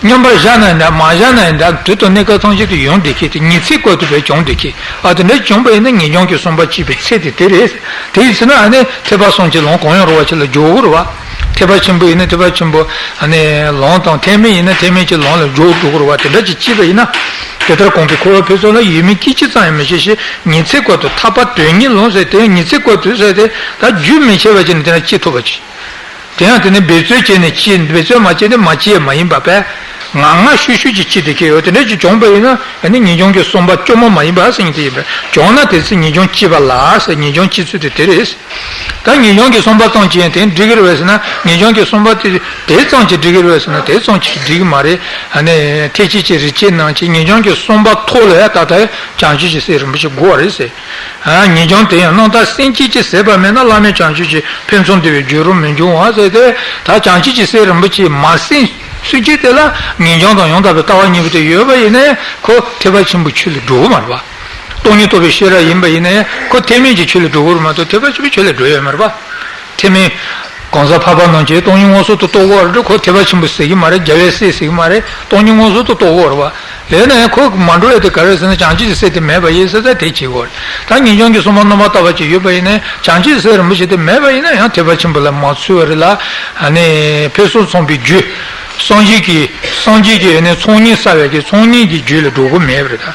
མཉམ་པར་བཞག་ན་ཡང་འདྲ་མ་བཞག་ན་ཡང་འདྲ་དུས་དང་གནས་སྐབས་ཐམས་ཅད་དུ་ཡོང་བསྡད་ཀྱི་དེ་ཉི་ཚེ་བཀོད་དུ་བས་བྱུང་བསྡད་ཀྱི། ཨ་དེ་འདྲ་བྱུང་བ་ཡིན་ན་ངེས་འབྱུང་གི་བསམ་པ་སྐྱེས་པའི་ཚེ་དེ་དེ་རེད། དེ་ཡིན་ཟེར་ན་ཨ་ནི་ཐེག་པ་གསུམ་གྱི་ལམ་གང་ཡང་རུང་བ་ཅིག་ལ་འཇུག་དགོས་རེད་བ། ཐེག་པ་ཆེན་པོ་ཡིན་ན་ཐེག་པ་ཆེན་པོ་ཨ་ནི་ལམ་དང་ཐེག་དམན་ཡིན་ན་ཐེག་དམན་གྱི་ལམ་ལ་འཇུག་འགྲོ་དགོས་རེད་བ། དེ་འདྲ་ཅིག་སྐྱེས་པ་ཡིན་ན། དེ་ལྟར་གོམས་པས་འཁོར་བ་འཕེལ་ཚུལ་ལ། ཡིད་མི་སྐྱེ་གཅིག་ཙམ་ཡང་མི་སྐྱེ་ཞིང་། ཉི་ཚེ་བཀོད་དུ་ཐར་པ་དོན་གཉིས་ལ་ཟེར་དེ་ཉི་ཚེ་བཀོད་དུ་ཟེར་དེ་ད་རྒྱུན་མི་འཆད་པ་ཅིག་ནི་དེ་ན་སྐྱེ་ཐུབ་པ་ཅིག་དེ་ཡང་དེ་ནི་འབད་རྩོལ་བྱས་ནས་སྐྱེ། འབད་རྩོལ་མ་བྱས་ནས་མ་སྐྱེ་མ་ཡིན་པ་བས། ང་ང་ཤུགས་ཤུགས་ཀྱིས་སྐྱེ་དེ་སྐྱེ་ཡོད། དེ་འདྲ་ཅིག་བྱུང་བ་ཡིན་ན་ཨ་ནི་ངེས་འབྱུང་གི་བསམ་པ་སྐྱོ་མོ་མ་ཡིན་པ་ཟེར་མཁན་དེ་ཡིན་པས། བྱུང་ན་དེ་ཚེ་ངེས་འབྱུང་སྐྱེས་པ་ལ་ཟེར། ངེས་འབྱུང་སྐྱེ་ཚུལ་དེ་དེ་རེད། ད་ངེས་འབྱུང་གི་བསམ་པ་ཙམ་གྱིས་ཡང་དེ་འགྲིག་གི་རེད་པས་ཟེར་ན་ངེས་འབྱུང་གི་བསམ་པ་དེ་དེ་ཙམ་གྱིས་འགྲིག་གི་རེད་པས་ཟེར་ན་དེ་ཙམ་གྱིས་འགྲིག་གི་མ་རེད། ཨ་ནི་ཐེག་ཆེན་གྱི་རིགས་ཆད་ནང་གི་ངེས་འབྱུང་གི་བསམ་པ་ཐོག་ལ་ཡང་ད་ལྟ་བྱང་ཆུབ་ཀྱི་སེམས་རིན་པོ་ཆེ་དགོས་པ་རེད་ཟེར། ཨ་ངེས་འབྱུང་དེ་ཡང་རྣམ་དག་སེམས་བསྐྱེད་ཀྱིས་ཟད་པ་མེད་ན། བླ་མེད་བྱང་ཆུབ་ཀྱི་ཕན་ཚུན་བདེ་བའི་རྒྱུ་རུ་མི་འབྱུང་བ་ཟེར་ཏེ། ད་བྱང་ཆུབ་ཀྱི་སེམས་རིན་པོ་ཆེ་མ་ཟིན་ཚུན་ཆད་དེ་ལ་ངེས་འབྱུང་དང་ཡང་དག་པའི་ལྟ་བ་གཉིས་པོ་དེ་ཡོད་པ་ཡིན་ན་ཁོ་ཐེག་པ་ཆེན་པོའི་ཆོས་ལ་འགྲོ་གི་མ་རེད་པ། སྟོང་ཉིད་རྟོགས་པའི་ཤེས་རབ་ཡིན་པ་ཡིན་ན་ཁོ་ཐེག་དམན་གྱི་ཆོས་ལ་འགྲོ་གི་རེད་མ་གཏོགས་ཐེག་པ་ཆེན་པོའི་ཆོས་ལ་འགྲོ་ཡ་མ་རེད་པ། ཐེག་དམན། གང་ཟག་འཕགས་པ་རྣམས་ཀྱིས་སྟོང་ཉིད་མངོན་སུམ་དུ་རྟོགས་དགོས་པ་རེད། ཁོ་ཐེག་པ་ཆེན་པོ་ཟེར་གྱི་མ་རེད། རྒྱལ་བའི་སྲས་ཟེར་གྱི་མ་རེད། སྟོང་ཉིད་མངོན་སུམ་དུ་རྟོགས་དགོས་པ་རེད་པ། ཡིན་ན་ཡང་ཁོ་མ་འགྲོ་ཡ་དེ་ག་རེ་ཟེར་ན་བྱང་ཆུབ་ཀྱི་སེམས་དེ་མེད་པ་ཡིན་ཟེར་ཚེ་དེ་བྱེད་དགོས་རེད། ད་ངེས་འབྱུང་གི་བསམ་པ་རྣམ་པར་དག་པ་ཅིག་ཡོད་པ་ཡིན་ན་བྱང་ཆུབ་ཀྱི་སེམས་རིན་པོ་ཆེ་དེ་མེད་པ་ཡིན་ན་ཡང་ཐེག་པ་ཆེན་པོ་ལ་མ་ཚུད་པ་རེད་ལ། ཨ་ནི་ཕུན་སུམ་ཚོགས་པའི་རྒྱུ། སངས་རྒྱས་ཀྱི་སངས་རྒྱས་ཀྱི་ཨ་ནི་ཚོགས་གཉིས་བསགས་པའི་གི་ཚོགས་གཉིས་ཀྱི་རྒྱུ་ལ་འགྲོ་གི་མེད་པ་རེད་ད།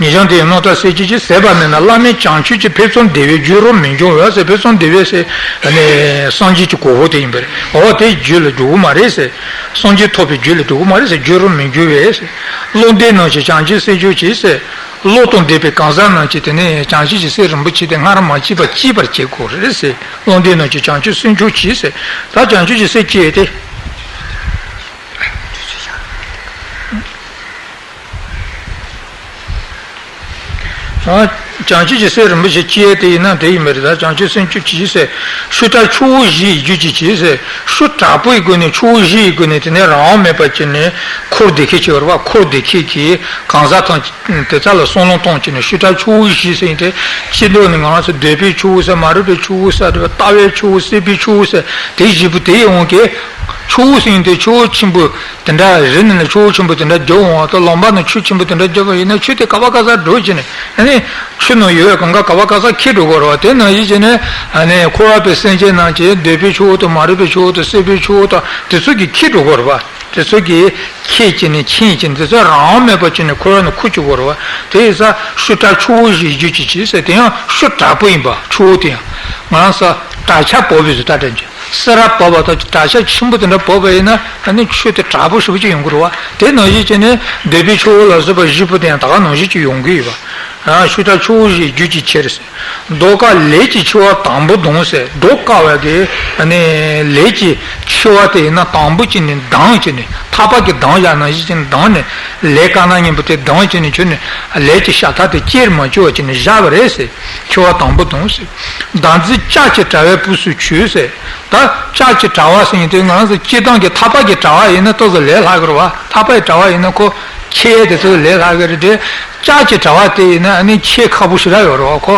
ངེས་འབྱུང་དེ་ཡང་རྣམ་དག་སེམས་བསྐྱེད་ཀྱིས་ཟད་པ་མེད་ན། བླ་མེད་བྱང་ཆུབ་ཀྱི་ཕན་ཚུན་བདེ་བའི་རྒྱུ་རུ་མི་འབྱུང་བས་ཟེར། ཕན་ཚུན་བདེ་བས་ཟེར་ཨ་ནི་སངས་རྒྱས་ཀྱི་གོ་འཕང་དེ་ཡིན་པ་རེད། འོ་དེ་རྒྱུ་ལ་འགྲོ་གི་མ་རེད་ཟེར། སངས་རྒྱས་ཐོབ་པའི་རྒྱུ་ལ་འགྲོ་གི་མ་རེད་ཟེར། རྒྱུ་རུ་མི་འགྱུར་བས་ཟེར། བློ་ལྡན་རྣམས་ཀྱིས་བྱང་ཆུབ་སེམས་མཆོག་གྱིས་ཟེར། བློ་དང་ལྡན་པའི་གང་ཟག་རྣམས་ཀྱིས་དེ་ནས་བྱང་ཆུབ་ཀྱི་སེམས་རིན་པོ་ཆེ་དེ་སྔར་མ་སྐྱེས་པ་སྐྱེས་པར་བྱེད་དགོས་རེད་ཟེར། བློ་ལྡན་རྣམས་ཀྱིས་བྱང་ཆུབ་སེམས་མཆོག་གྱིས་ཟེར། ད་བྱང་ཆུབ་ཀྱི་སེམས་སྐྱེས་ཏེ། ཨ། བྱང་ཆུབ་ཀྱི་སེམས་རིན་པོ་ཆེ་སྐྱེ་དེ་ཡིན་ན་དེ་ཡིན་པ་རེད། ད་བྱང་ཆུབ་སེམས་སྐྱེ་གྱིས་ཟེར། ཤུགས་དྲག་ཆུ་བོ་བཞི་ཡི་རྒྱུད་ཀྱིས་བྱས་ཟེར། ཤུགས་དྲག་པོའི་སྒོ་ནས་ཆུ་བོ་བཞི་ཡི་སྒོ་ནས་དེ་ནས་རང་དབང་མེད་པ་བྱས་ནས་འཁོར་འདས་ཁྱེར་བྱེད་པ་རེད་བ། འཁོར་འདས་ཁྱེར་གྱིས་གང་ཟག་དང་དེ་ཚོ་ལ་བསམ་བློ་གཏོང་བྱས་ནས། ཤུགས་དྲག་ཆུ་བོ་བཞི་ཟེར་ཡིན་ཏེ། སྤྱི་ལྡོག་ནས་ང་རང་ཚོ་འདོད་པའི་ཆུ་བོ་ཟེར། མ་རིག་པའི་ཆུ་བོ་ཟེར། ལྟ་བའི་ཆུ་བོ། སྲིད་པའི་ཆུ་བོ་ཟེར། དེ་བཞི་པོ་དེ་ཡི་དབང་གིས་ཆུ་བོ་ཟེར་ཡིན་ཏེ། ཆུ་བོ་ཆེན་པོ་དེ་འདྲ་རི་ནས་ལ་ཆུ་བོ་ཆེན་པོ་དེ་འདྲ་རྒྱབ་འོང་བ་དང་། ལམ་བར་ན་ཆུ་ཆེན་པོ་དེ་འདྲ་རྒྱབ་པ་ཡིན་ན། ཆུ་དེ་ག་བ་ག་ས་འགྲོ་བྱས་ནས། ཨ་ནི་ཆུ་ནང་ཡོད་པའི་གང་ག་ག་བ་ག་ས་འཁྱེར་འགྲོ་གི་རེད་བ། དེ་ནང་བཞིན་བྱས་ནས་ཨ་ནི་འཁོར་བ་པའི་སེམས་ཅན་རྣམས་ཀྱི་འདོད་པའི་ཆུ་བོ་དང་། མ་རིག་པའི་ཆུ་བོ་དང་། སྲིད་པའི་ཆུ་བོ་དང་། དེ་ཚོ་གིས་འཁྱེར་འགྲོ་གི་རེད་བ། དེ་ཚོ་གིས་ཁྱེར་བྱས་ནས་ཁྱེར་བྱས་ནས། དེ་ཚོ་རང་དབང་མེད་པ་བྱས་ནས་འཁོར་བ་ནང་འཁོར་བཅུག་གི་རེད་བ། དེ་ཡིན་ཙང་ཤུགས་དྲག་ཆུ་བོ་བཞིའི་རྒྱུད་ཀྱིས་བྱས་ཟེར། དེ་ཡང་ཤུགས་དྲག་པོ་ཡིན་པ། ཆུ་བོ་དེ་ཡང་ང་རང་ཚོ་དྲག་ཆར་བབས་པའི་བཟོ་ལྟ་འདྲ་ཅིག་སེར་བ་བབས་པ་དང་དྲག་ཆར་ཆེན་པོ་དེ་འདྲ་བབས་པ་ཡིན་ན། ཨ་ནི་ཆུ་དེ་དྲག་པོ་ཞེ་པོ་ཅིག་ཡོང་གི་རེད་བ། དེ་ནང་བཞིན་བྱས་ནས་འདོད་པའི་ཆུ་བོ་ལ་སོགས་པ་བཞི་པོ་དེ་ཡང་ད་ག་ནང་བཞིན་ཅིག་ཡོང་གི་ཡོད་པ། ཨ། ཤུགས་དྲག་ཆུ་བོ་བཞིའི་རྒྱུད་ཀྱིས་ཁྱེར་ཟེར། བཟློག་དཀའ་ལས་ཀྱི་ཆེ་བ་དང་པོ་ལྡང་ཟེར། བཟློག་དཀའ་བ་གི་ཨ་ནི་ལས་ཀྱི་ཆེ་བ་དེ་ཡིན་ན་དང་པོ་བྱས་ནས་ལྡང་བྱས་ནས། ཐག་པ་གིས་བསྡམས་བཞག་ནང་བཞིན་བྱས་ནས་ལྡང་ནས། ལས་དཀར་ནག་གཉིས་པོ་དེ་བསྡམས་བྱས་ནས། ཁྱོད་ནི་ལས་ཀྱི་ཤ་ཐག་དེ་བཅད་མ་བཅུག་པ་བྱས་ནས་བཞག་པ་རེད་ཟེར། ཆེ་བ་དང་པོ་ལྡང་ཟེར། བདག་འཛིན་ལྕགས་ཀྱི་དྲ་བའི་སྦུབས་སུ་ཆུད་ཟེར། ད་ལྕགས་ཀྱི་དྲ་བ་ཟེར་མཁན་དེ་ང་རང་ཚོ་སྤྱིར་བཏང་གི་ཐག་པ་གི་དྲ་བ་ཡིན་ན་ཏོག་ཙམ་ལས་སླ་གི་རེད་བ། ཐག་པའི་དྲ་བ་ཡིན་ན་ཁོ་ཁྱེར་ཡས་དེ་ཚོ་ལས་སླ་གི་རེད་དེ། ལྕགས་ཀྱི་དྲ་བ་དེ་ཡིན་ན་ཨ་ནི་ཁྱེར་ཁག་པོ་ཞེ་དྲག་ཡོད་རེད་བ། ཁོ་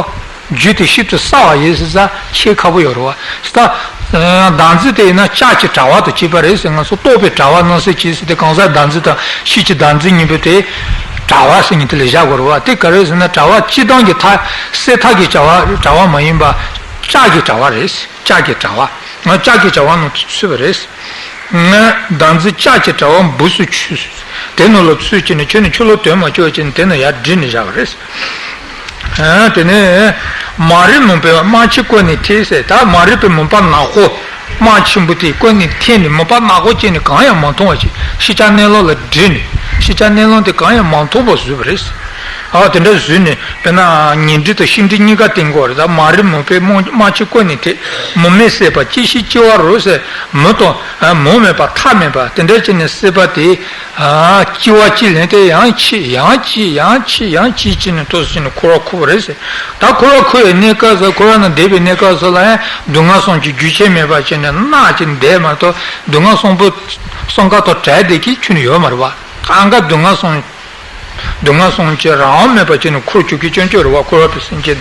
རྒྱུ་དེ་ཤིན་ཏུ་སྲ་བ་ཡིན་ཟེར་ཙང་ཁྱེར་ཁག་པོ་ཡོད་རེད་བ། ད་བདག་འཛིན་དེ་ཡིན་ན་ལྕགས་ཀྱི་དྲ་བ་དང་གཅིག་པ་རེད་ཟེར། ང་ཚོ་རྟོག་པའི་དྲ་བ་རྣམ་སེལ་གྱིས་ཟེར་དེ། གང་ཟག་བདག་འཛིན་དང་ཕྱིས་ཀྱི་བདག་འཛིན་གཉིས་པོ་དེ་དྲ་བ་ཟེར་མཁན་དེ་ལ་བཞག་དགོས་རེད་བ། དེ་ག་རེ་ཟེར་ན། དྲ་བ་སྤྱིར་བཏང་གི་ཐག་སེལ་ཐག་གི་དྲ་བ་དྲ་བ་མ་ཡིན་པ། ལྕགས་ཀྱི་དྲ་བ་རེད། ལྕགས་ཀྱི་དྲ་བ། ང་ལྕགས་ཀྱི་དྲ་བ་ནང་དུ་ཚུད་པ་རེད། ང་བདག་འཛིན་ལྕགས་ཀྱི་དྲ་བ་སྦུབས་སུ་ཆུད། དེ་ནང་ལ་ཚུད་བྱས་ནས། ཁྱོད་ནི་ཆུ་ལོག་དོན་མ་བཅུག་བྱས་ནས་དེ་ནང་ཡར་བསྒྲིལ་ནས་བཞག་པ་རེད། ཨ། དེ་ནས་མ་རིག་མུན་པས་རྨ་ཆེན་ཀུན་ནས་འཐིབས་ཟེར། ད་མ་རིག་པའི་མུན་པ་ནག་པོ། རྨ་ཆེན་པོ་དེ་ཀུན་ནས་འཐིབས་ནས། མུན་པ་ནག་པོ་བྱས་ནས་གང་ཡང་མ་མཐོང་བ་ཞིག་ཤེས་བྱ་གནས་ལུགས་ལ་བསྒྲིལ་ནས། ཤེས་བྱ་གནས་ལུགས་དེ་གང་ཡང་མ་མཐོང་བར་བཟོས་པ་རེད། ཨ། དེ་འདྲ་བཟོས་ནས། དཔེར་ན་ངན་འགྲོ་དང་ཤེས་འགྲོ་གཉིས་ཀ་བསྟེན་དགོས་རེད། ད་མ་རིག་མུན་པས་རྨ་ཆེན་ཀུན་ནས་འཐིབས། མུན་མེད་སྲེད་པ་སྐྱེ་ཤི་སྐྱེ་བ་རུ་ཟེར། མུན་དང་། ཨ། མུན་མེད་པ། མཐའ་མེད་པ་དེ་འདྲ་བྱས་ནས་སྲེད་པ་དེ། ཨ། སྐྱེ་བ་གཅིག་ལེན་ཏེ་ཡང་སྐྱེ། ཡང་སྐྱེ། ཡང་སྐྱེ། ཡང་སྐྱེ་བྱས་ནས་ཏོག་ཙམ་བྱས་ནས་འཁོར་བ་འཁོར་བ་རེད་ཟེར། ད་འཁོར་བ་འཁོར་བའི་གནས་སྐབས་སུ། འཁོར་བ་ན་བསྡད་པའི་གནས་སྐབས་སུ་ལ་ཡང་སྡུག་བསྔལ་གསུམ་གྱི་རྒྱུན་ཆད་མེད་པ་བྱས་ནས་མནར་བྱས་ནས་བསྡད་མ་གཏོགས། སྡུག་བསྔལ་གསུམ་པོ་གསུམ་ཀ་དང་བྲལ་བསྡད་མཁན་ཁྱོན་ནས་ཡོད་མ་རེད་བ། གང་ག་སྡུག་བསྔལ་གསུམ། སྡུག་བསྔལ་གསུམ་གྱིས་རང་དབང་མེད་པ་བྱས་ནས་འཁོར་བཅུག་གི་སྐྱོན་བརྗོད་རེད་བ། འཁོར་བ་པའི་སེམས་ཅན།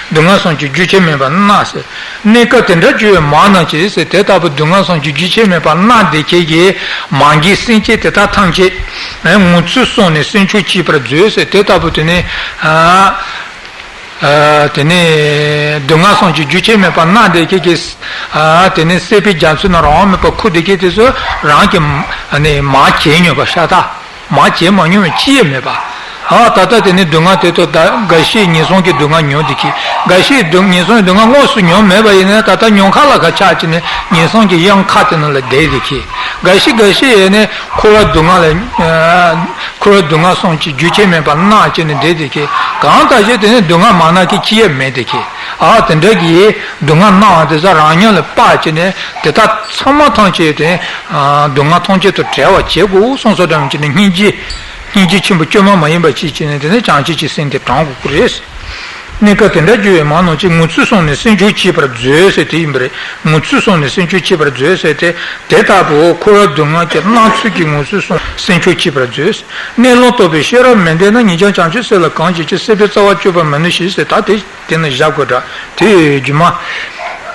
སྡུག་བསྔལ་གསུམ་གྱི་རྒྱུན་ཆད་མེད་པར་མནར་ཟེར། གནས་སྐབས་དེ་འདྲ་གྱུར་པའི་མ་རྣམས་ཀྱིས་ཟེར། དེ་ལྟ་བུ་སྡུག་བསྔལ་གསུམ་གྱི་རྒྱུན་ཆད་མེད་པར་མནར་བསྡད་མཁན་གྱི་མ་རྒན་སེམས་ཅན་དེ་དག་ཐམས་ཅད་ངུ་ཚུལ་བསམས་ནས་སེམས་ཆུང་བྱེད་པར་མཛོད་ཟེར། དེ་ལྟ་བུ་དེ་ནི། ཨ། ཨ། དེ་ནས་སྡུག་བསྔལ་གསུམ་གྱི་རྒྱུན་ཆད་མེད་པར་མནར་བསྡད་མཁན་གྱི། ཨ། དེ་ནས་སྲེད་པའི་རྒྱ་མཚོ་ནང་རང་དབང་མེད་པར་འཁོར་བསྡད་མཁན་དེ་ཚོ་རང་གི། ཨ་ནི་མར་གྱེས་མྱོང་བ་ཤ་སྟག་མར་གྱེས་མ་མྱོང་བའི་ཅི་ཡང་མེད་པ། ཨ། ད་ལྟ་དེ་ནས་སྡུག་བསྔལ་དེ་དག་ད་འགའ་ཤས་ངན་སོང་གི་སྡུག་བསྔལ་མྱོང་བསྡད་མཁན། འགའ་ཤས་སྡུག་ངན་སོང་གི་སྡུག་བསྔལ་དངོས་སུ་མྱོང་མེད་པ་ཡིན་ན། ད་ལྟ་ཉོན་ཁ་ལ་ཁ་ཆགས་བྱས་ནས་ངན་སོང་གི་གཡང་ཁ་དེ་ནང་ལ་བསྡད་བསྡད་མཁན། འགའ་ཤས་འགའ་ཤས་ཡིན་ནས་འཁོར་བ་སྡུག་བསྔལ་ལ། ཨ། འཁོར་བ་སྡུག་བསྔལ་གསུམ་གྱི་རྒྱུན་ཆད་མེད་པར་མནར་བྱས་ནས་བསྡད་བསྡད་མཁན། གང་ལྟར་ཞིག་དེ་ནི་སྡུག་བསྔལ་མ་མནར་མཁན་ཅི་ཡང་མེད་བསྡད་མཁན། ཨ། དེ་འདྲ་གི་སྡུག་བསྔལ་སྣང་བ་དེ་ཚོ་རང་ཉིད་ལ་དཔག་བྱས་ནས། དེ་དག་ཚང་མ་ཐམས་ཅད་དེ། ཨ། སྡུག་བསྔལ་ཐམས་ཅད་དང་བྲལ་བར་བྱེད་དགོས་གསུངས་སོ། འདྲ་མི་བྱེད་ནས་སྙིང་རྗེ། སྙིང་རྗེ་ཆེན་པོ་བཅོས་མ་མ་ཡིན་པ་ཅིག་བྱས་ནས། དེ་ནས་བྱང་ཆུབ་ཀྱི་སེམས་དེ་དྲང་དགོས་ཀྱི་རེད། གནས་སྐབས་དེ་འདྲ་གྱུར་པའི་མ་རྣམས་ཀྱིས། ངུ་ཚུལ་བསམས་ནས་སེམས་ཆུང་བྱེད་པར་མཛོད་ཟེར་དེ་ཡིན་པ་རེད། ངུ་ཚུལ་བསམས་ནས་སེམས་ཆུང་བྱེད་པར་མཛོད་ཟེར་ཏེ། དེ་ལྟ་བུའི་འཁོར་བ་སྡུག་བསྔལ་གྱི་སྣང་ཚུལ་གྱིས་ངུ་ཚུལ་བསམས་སེམས་ཆུང་བྱེད་པར་མཛོད། གནས་ལུགས་རྟོགས་པའི་ཤེས་རབ་མི་ལྡན་ན། ངེས་ཀྱང་བྱང་ཆུབ་སེམས་ལ་གང་ཞིག་སྐྱེ། སྲིད་པའི་རྩ་བ་གཅོད་པར་མི་ནུས་ཤིང་ཟེར། ད་དེ། དེ་ནི་བཞག་དགོས་འདྲ། དེ་རྒྱུ་མ།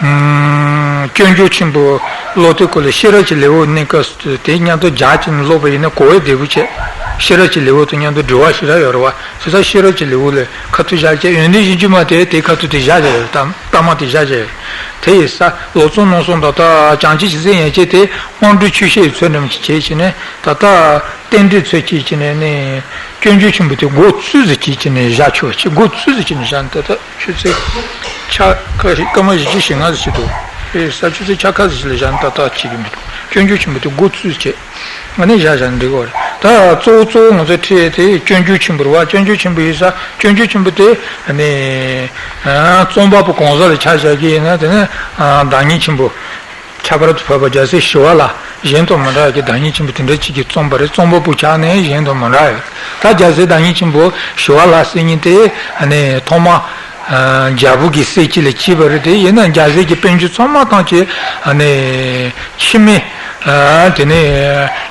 ཨམ། སྐྱབས་འཇུག་ཆེན་པོའི་ཀློག་དེབ་སྐོར་ལ་ཤེས་རབ་ཀྱི་ལེའུ་གནས་སྐབས་སུ་དེ་མཉམ་དུ་སྦྱར་བྱས་ནས་ཀློག་པ་ཡིན་ན་གོ་བ་བདེ་པོ་བྱས། ཤེས་རབ་ཀྱི་ལེའུ་དང་མཉམ་དུ་འབྲེལ་བ་ཞེ་དྲག་ཡོད་རེད་བ། བྱས་ཙང་ཤེས་རབ་ཀྱི་ལེའུ་ལ་ཁ་ཐུག་བཞག་བྱས། ཡོན་ཏན་གཞི་འགྱུར་མ་དེ་དེ་ཁ་ཐུག་དེ་བཞག་བྱས་ཡོད། ད་ལྟ་མ་དེ་བཞག་བྱས་ཡོད། དེ་ཡིན་ཙང་ལོ་ཙཱ་རྣམ་གསུམ་ད་ལྟ་བྱང་ཆུབ་ཀྱི་སེམས་ཡན་ཆད་དེ་དབང་སྒྲུབ་ཆོས་བཤད་ཀྱི་ཚུལ་འདྲ་མ་ཅིག་བྱས་བྱས་ནས། ད་ལྟ་རྟེན་འབྲེལ་ཚུལ་གྱིས་བྱས་ནས་ནི། སྐྱབས་འཇུག་ཆེན་པོ་དེ་འགོ་བཙུགས་ཟིག་བྱས་བྱས་ནས་བཞག་ཆོག་ཅིག་འགོ་བཙུགས་ཟིག་བྱས་ནས་བཞག་ནས། ད་ལྟ་ཆུ་ཚོད་ཆ་ཁ་ཞིག་སྐར་མ་བཞི་བཅུ་ཞེ་ལྔ་ཟིག་བྱས་འདུག་ཨེ། ས་ཆུ་ཚོད་ཆ་ཁ་ཟིག་ཞིག་ལ་བཞག་ནས་ད་ལྟ་བྱེད་ཀྱི་མི་འདུག་སྐྱབས་འཇུག་ཆེན་པོ་དེ་འགོ་བཙུགས་བྱས། ཨ་ནི་བཞག་བཞག་ནས་འགྲིག་གི་རེད། ད་གཙོ་བོ་གཙོ་བོ་ང་ཚོ་ཁྲིད་དེ་སྐྱབས་འཇུག་ཆེན་པོ་རེད་བ། སྐྱབས་འཇུག་ཆེན་པོ་ཡིན་ཙང་། སྐྱབས་འཇུག་ཆེན་པོ་དེ་ནི། ཨ། རྩོམ་པ་པོ་གང་ཟག་ལ་ཆ་བཞག་གི་ཡིན་ན། དེ་ནི། ཨ། བདག་ཉིད་ཆེན་པོ། ཁྱད་པར་དུ་འཕགས་པ་རྒྱལ་སྲས་ཞི་བ་ལྷ་གཞན་དང་མི་འདྲ་བའི་བདག་ཉིད་ཆེན་པོ་དེ་འདྲ་ཅིག་གིས་རྩོམ་པ་རེད། རྩོམ་པ་པོ་ཆ་ནས་གཞན་དང་མི་འདྲ་བས། ད་རྒྱལ་སྲས་བདག་ཉིད་ཆེན་པོ་ཞི་བ་ལྷ་ཟེར་མཁན་དེ་ནི་ཐོག་མ་རྒྱལ་པོ་གི་སྲས་ཀྱི་ལས་སྐྱེས་པ་རེད། དེ་ཡིན་ན་རྒྱལ་སྲས་ཀྱི་དཔེ་འབྱོར་ཚང་མ་ཐམས་ཅད་ནི་འཆི་མེད་དེ་ནི་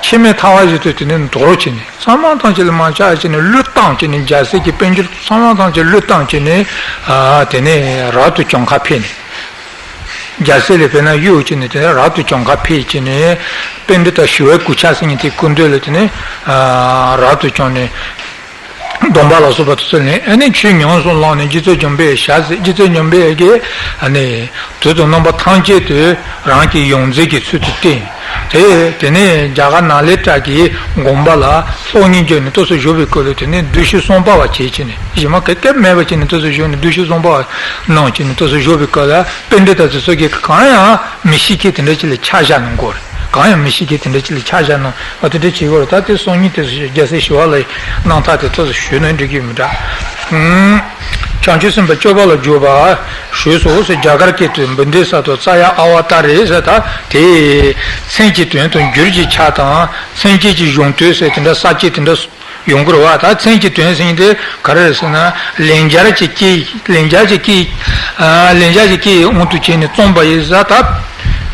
འཆི་མེད་ཐར་བ་བཞིན་དུ་དེ་ནི་འདོར་བྱས་ནས། ཚང་མ་ཐམས་ཅད་ལ་མ་ཆགས་བྱས་ནས་བློས་བཏང་བྱས་ནས། རྒྱལ་སྲས་ཀྱི་དཔེ་འབྱོར་ཚང་མ་ཐམས་ཅད་བློས་བཏང་བྱས་ནས། ཨ་དེ་ནས་རབ་ཏུ་བྱུང་ཁ་ཕེབས་ནས། རྒྱལ་སྲས་ལས་དཔེར་ན་གཡོས་བྱས་ནས། དེ་ནས་རབ་ཏུ་བྱུང་ཁ་ཕེབས་བྱས་ནས། པཎྜི་ཏ་ཞི་བའི་གོས་ཆ་ཟེར་མཁན་དེའི་སྐུ་མདུན་ལ་དེ་ནས་ཨ་རབ་ཏུ་བྱུང་ནས། སྡོམ་པ་ལ་སོགས་པ་དེ་ཚོ་ལེན། ཨ་ནི་ཆོས་ཉམས་སུ་བླངས་ནས། རྗེ་བཙུན་འཇམ་དཔལ་ཞལ་གཟིགས། རྗེ་བཙུན་འཇམ་དཔལ་གྱིས་ཨ་ནི་དུས་དང་རྣམ་པ་ཐམས་ཅད་དུ་རང་གི་ཡོངས་འཛིན་གྱི་ཚུལ་དུ་བསྟན། དེ་དེ་ནས་རྒྱ་གར་ནཱ་ལེནྡྲ་གི་དགོན་པ་ལ་སློབ་གཉེར་བརྒྱབ་ནས་ཏོག་ཙམ་བཞུགས་པའི་སྐབས་ལ། དེ་ནས་བདུད་བཞི་གསུམ་པ་བ་བྱས་བྱས་ནས། གཞི་མ་ག་གེ་མེད་པ་བྱས་ནས་ཏོག་ཙམ་བཞུགས་ནས། བདུད་བཞི་གསུམ་པ་བ་གནང་བྱས་ནས་ཏོག་ཙམ་བཞུགས་པའི་སྐབས་ལ། པཎྜི་ཏ་དེ་ཚོ་གིས་གང་ཡང་མི་ཤེས་མཁན་དེ་འདྲ་ཅིག་ལ་ཆ་བཞག་གནང་གི་ཡོད་རེད། གང་ཡང་མི་ཤེས་མཁན་དེ་འདྲ་ཅིག་ལ་ཆ་བཞག་གནང་བ་དེ་འདྲ་བྱེད་ཀྱི་ཡོད་རེད། ད་དེ་སང་ཉིན་དེ་ཚོ་རྒྱལ་སྲས་ཞི་བ་ལྷའི་རྣམ་ཐར་དེ་ཏོག་ཙམ་ཞུས་ན་འགྲིག་གི་མི་འདྲ། ཨུམ། བྱང་ཆུབ་སེམས་དཔའ་སྤྱོད་པ་ལ་འཇུག་པ་ཞུས་སོ་ཟེར། རྒྱ་གར་སྐད་དུ་བྷུ་ཏི་ས་ཏྭ་ཙ་ཡ་ཨ་བ་ཏཱ་རེ་ཟེར། ད་དེ་མཚན་གྱི་དོན་དང་འགྱུར་གྱི་ཆ་དང་། མཚན་བཅས་ཀྱི་གཞུང་དོན་ཟེར་དེ་འདྲ་ས་བཅད་དེ་འདྲ་ཡོང་གི་རེད་བ། ད་མཚན་གྱི་དོན་ཟེར་མཁན་དེ་ག་རེ་རེད་ཟེར་ན། ལན་སྦྱར་གྱི་སྐད། ལན་སྦྱར་གྱི་སྐད། ཨ་ལན་སྦྱར་གྱི་སྐད་ཡི་དབང་དུ་བྱས་ནས་རྩོམ་པ་ཡིན་ཙང་། ད་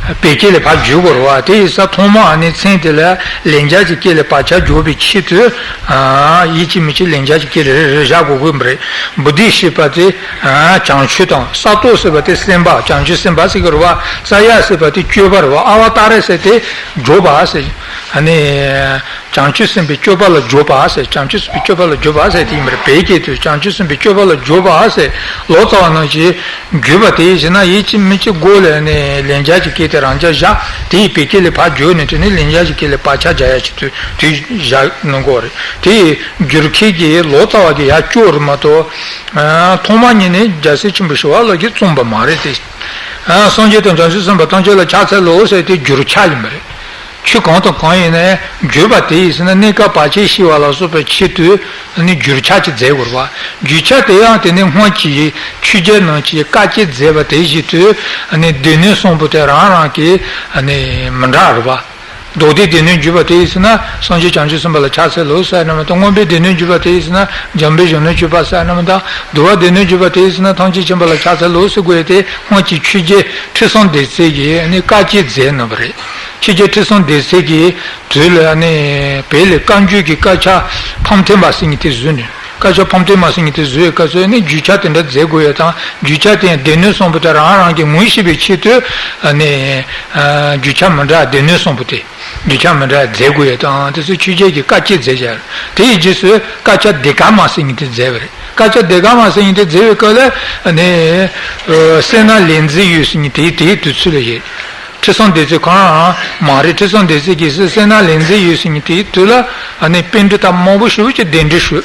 བོད་སྐད་ལ་ཕར་བསྒྱུར་དགོས་རེད་བ། དེ་ཡིན་ཙང་ཐོག་མ་ཨ་ནི་མཚན་དེ་ལ་ལན་སྦྱར་གྱི་སྐད་ལ་བག་ཆགས་འཇོག་པའི་ཆེད་དུ། ཨ་ཡིད་ཆེས་མི་ཆེས་ལན་སྦྱར་གྱི་སྐད་རེ་རེ་རེ་བཞག་དགོས་དགོས་པ་རེད། བོ་དྷི་ཞེས་པ་དེ་ཨ་བྱང་ཆུབ་དང་། ས་ཏྭ་ཟེར་བ་དེ་སེམས་དཔའ། བྱང་ཆུབ་སེམས་དཔའ་ཟེར་གྱི་རེད་བ། ཙ་ཡ་ཟེར་བ་དེ་སྤྱོད་པ་རེད་བ། ཨ་བ་ཏཱ་རེ་ཟེར་དེ་འཇུག་པ་ཟེར། ཨ་ནི། བྱང་ཆུབ་སེམས་དཔའི་སྤྱོད་པ་ལ་འཇུག་པ་ཟེར། བྱང་ཆུབ་སེམས་དཔའི་སྤྱོད་པ་ལ་འཇུག་པ་ཟེར་དེ་ཡིན་པ་རེད། བོད་སྐད་དུ་བྱང་ཆུབ་སེམས་དཔའི་སྤྱོད་པ་ལ་འཇུག་པ་ཟེར། ལོ་ཙཱ་བ་རྣམས་ཀྱིས་བསྒྱུར་བ་དེ་ཡིན་ཟེར་ན། ཡིད་ཆེས་མི་ཆེས་སྒོ་ལས་ནས་ལན་སྦྱར་གྱི་སྐད་དེ་རང་འཇགས་བཞག། དེ་ཡི་བོད་སྐད་ལས་ཕར་བསྒྱུར་ནས། དེ་ནས་ལན་སྦྱར་གྱི་སྐད་ལས་བག་ཆགས་རྒྱག་ཡ་ཆེད་དུ་དེ་བཞག་གནང་གི་ཡོད་རེད། དེ་ཡི་བསྒྱུར་མཁན་གྱི་ལོ་ཙཱ་བ་གི་ཡར་སྐྱོར་རེད་མ་གཏོགས། ཨ་ཐོག་མ་ཉིད་ནས་རྒྱལ་སྲས་ཆེན་པོ་ཞི་བ་ལྷ་གིས་རྩོམ་པ་མ་རེད་དེ། ཨ་སངས་རྒྱས་དང་བྱང་ཆུབ་སེམས་དཔའ་ཐམས་ཅད་ལ་ཕྱག་འཚལ་ལོ་ཟེར་དེ་བསྒྱུར་བྱ་ཡིན་པ་རེད། ཆོས་གང་དང་གང་ཡིན་ནའི་བསྒྱུར་བ་དེ་ཡིན་ཟེར་ན། གནས་སྐབས་བར་ཆད་ཞི་བ་ལ་སོགས་པའི་ཆེད་དུ་ནི་བསྒྱུར་བྱ་ཅིག་མཛད་དགོས་རེད་བ། བསྒྱུར་བྱ་དེ་ཡང་དེ་ནི་སྔོན་གྱི་ཆོས་རྒྱལ་རྣམས་ཀྱིས་བཀའ་བཅད་མཛད་པ་དེ་བཞིན་དུ་ནི་སྡེ་སྣོད་གསུམ་པོ་དེ་རང་རང་གི་ནི་མི་འདྲ་རེད་བ། མདོ་སྡེའི་སྡེ་སྣོད་བསྒྱུར་བ་དེ་ཡིན་ཟེར་ན། སངས་རྒྱས་བྱང་ཆུབ་སེམས་དཔའ་ལ་ཕྱག་འཚལ་ལོ་ཟེར་ན་མི་འདུག། མངོན་པའི་སྡེ་སྣོད་བསྒྱུར་བ་དེ་ཡིན་ཟེར་ན། འཇམ་དཔལ་གཞོན་ནུར་གྱུར་པ་ཟེར་ན་མི་འདུག། འདུལ་བའི་སྡེ་སྣོད་བསྒྱུར་བ་དེ་ཡིན་ཟེར་ན། ཐམས་ཅད་མཁྱེན་པ་ལ་ཕྱག་འཚལ་ལོ་ཟེར་དགོས་ཡ་དེ། སྔོན་གྱི་ཆོས་རྒྱལ་ཁྲི་སྲོང་ལྡེ་བཙན་གྱིས་ནི་བཀའ་བཅད་མཛད་གནང་བ་རེད། ཆོས་རྒྱལ་ཁྲི་སྲོང་ལྡེ་བཙན་གྱི་དུས་ལ་ནི་བོད་ལ་བཀའ་འགྱུར་གྱི་དཀར་ཆག་ཕམ་སྟོན་པ་ཟེར་མཁན་དེ་བཟོས་ནས། དཀར་ཆག་ཕམ་སྟོན་པ་ཟེར་མཁན་དེ་བཟོས་པའི་སྐབས་སུ་ནི་བསྒྱུར་བྱ་དེ་འདྲ་མཛད་དགོས་ཡ་དང་། བསྒྱུར་བྱ་དེ་ཡང་སྡེ་སྣོད་གསུམ་པོ་དེ་རང་རང་གིས་ངོ་ཤེས་པའི་ཆེད་དུ་ནི་བསྒྱུར་བྱ་མི་འདྲ་སྡེ་སྣོད་གསུམ་པོ་དེ། བསྒྱུར་བྱ་མི་འདྲ་མཛད་དགོས་ཡ་དང་། དེ་ཚོ་ཆོས་རྒྱལ་གྱིས་བཀའ་བཅད་མཛད་བཞག། དེ་ཡི་རྗེས་སུ་དཀར་ཆག་ལྡེ་དཀར་མ་ཟེར་མཁན་དེ་མཛད་པ་རེད། དཀར་ཆག་ལྡེ་དཀར་མ་ཟེར་མཁན་དེ་མཛད་པའི་སྐབས་ལ་ནི་སད་ན་ལེགས་མཛེས་འོད་ཟེར་མཁན་དེ། དེའི་དུས་ཚོད་ལ་ཡོད། ཁྲི་སྲོང་ལྡེ་བཙན་ཁོ་རང་མ་རེད། ཁྲི་སྲོང་ལྡེ་བཙན་གྱིས་སད་ན་ལེགས་མཛེས་འོད་ཟེར་མཁན་དེའི་དུས་ལ་ཨ་ནི་པཎྜི་ཏ་མང་པོ་ཞེ་པོ་ཅིག་གདན་འདྲེན་ཞུས།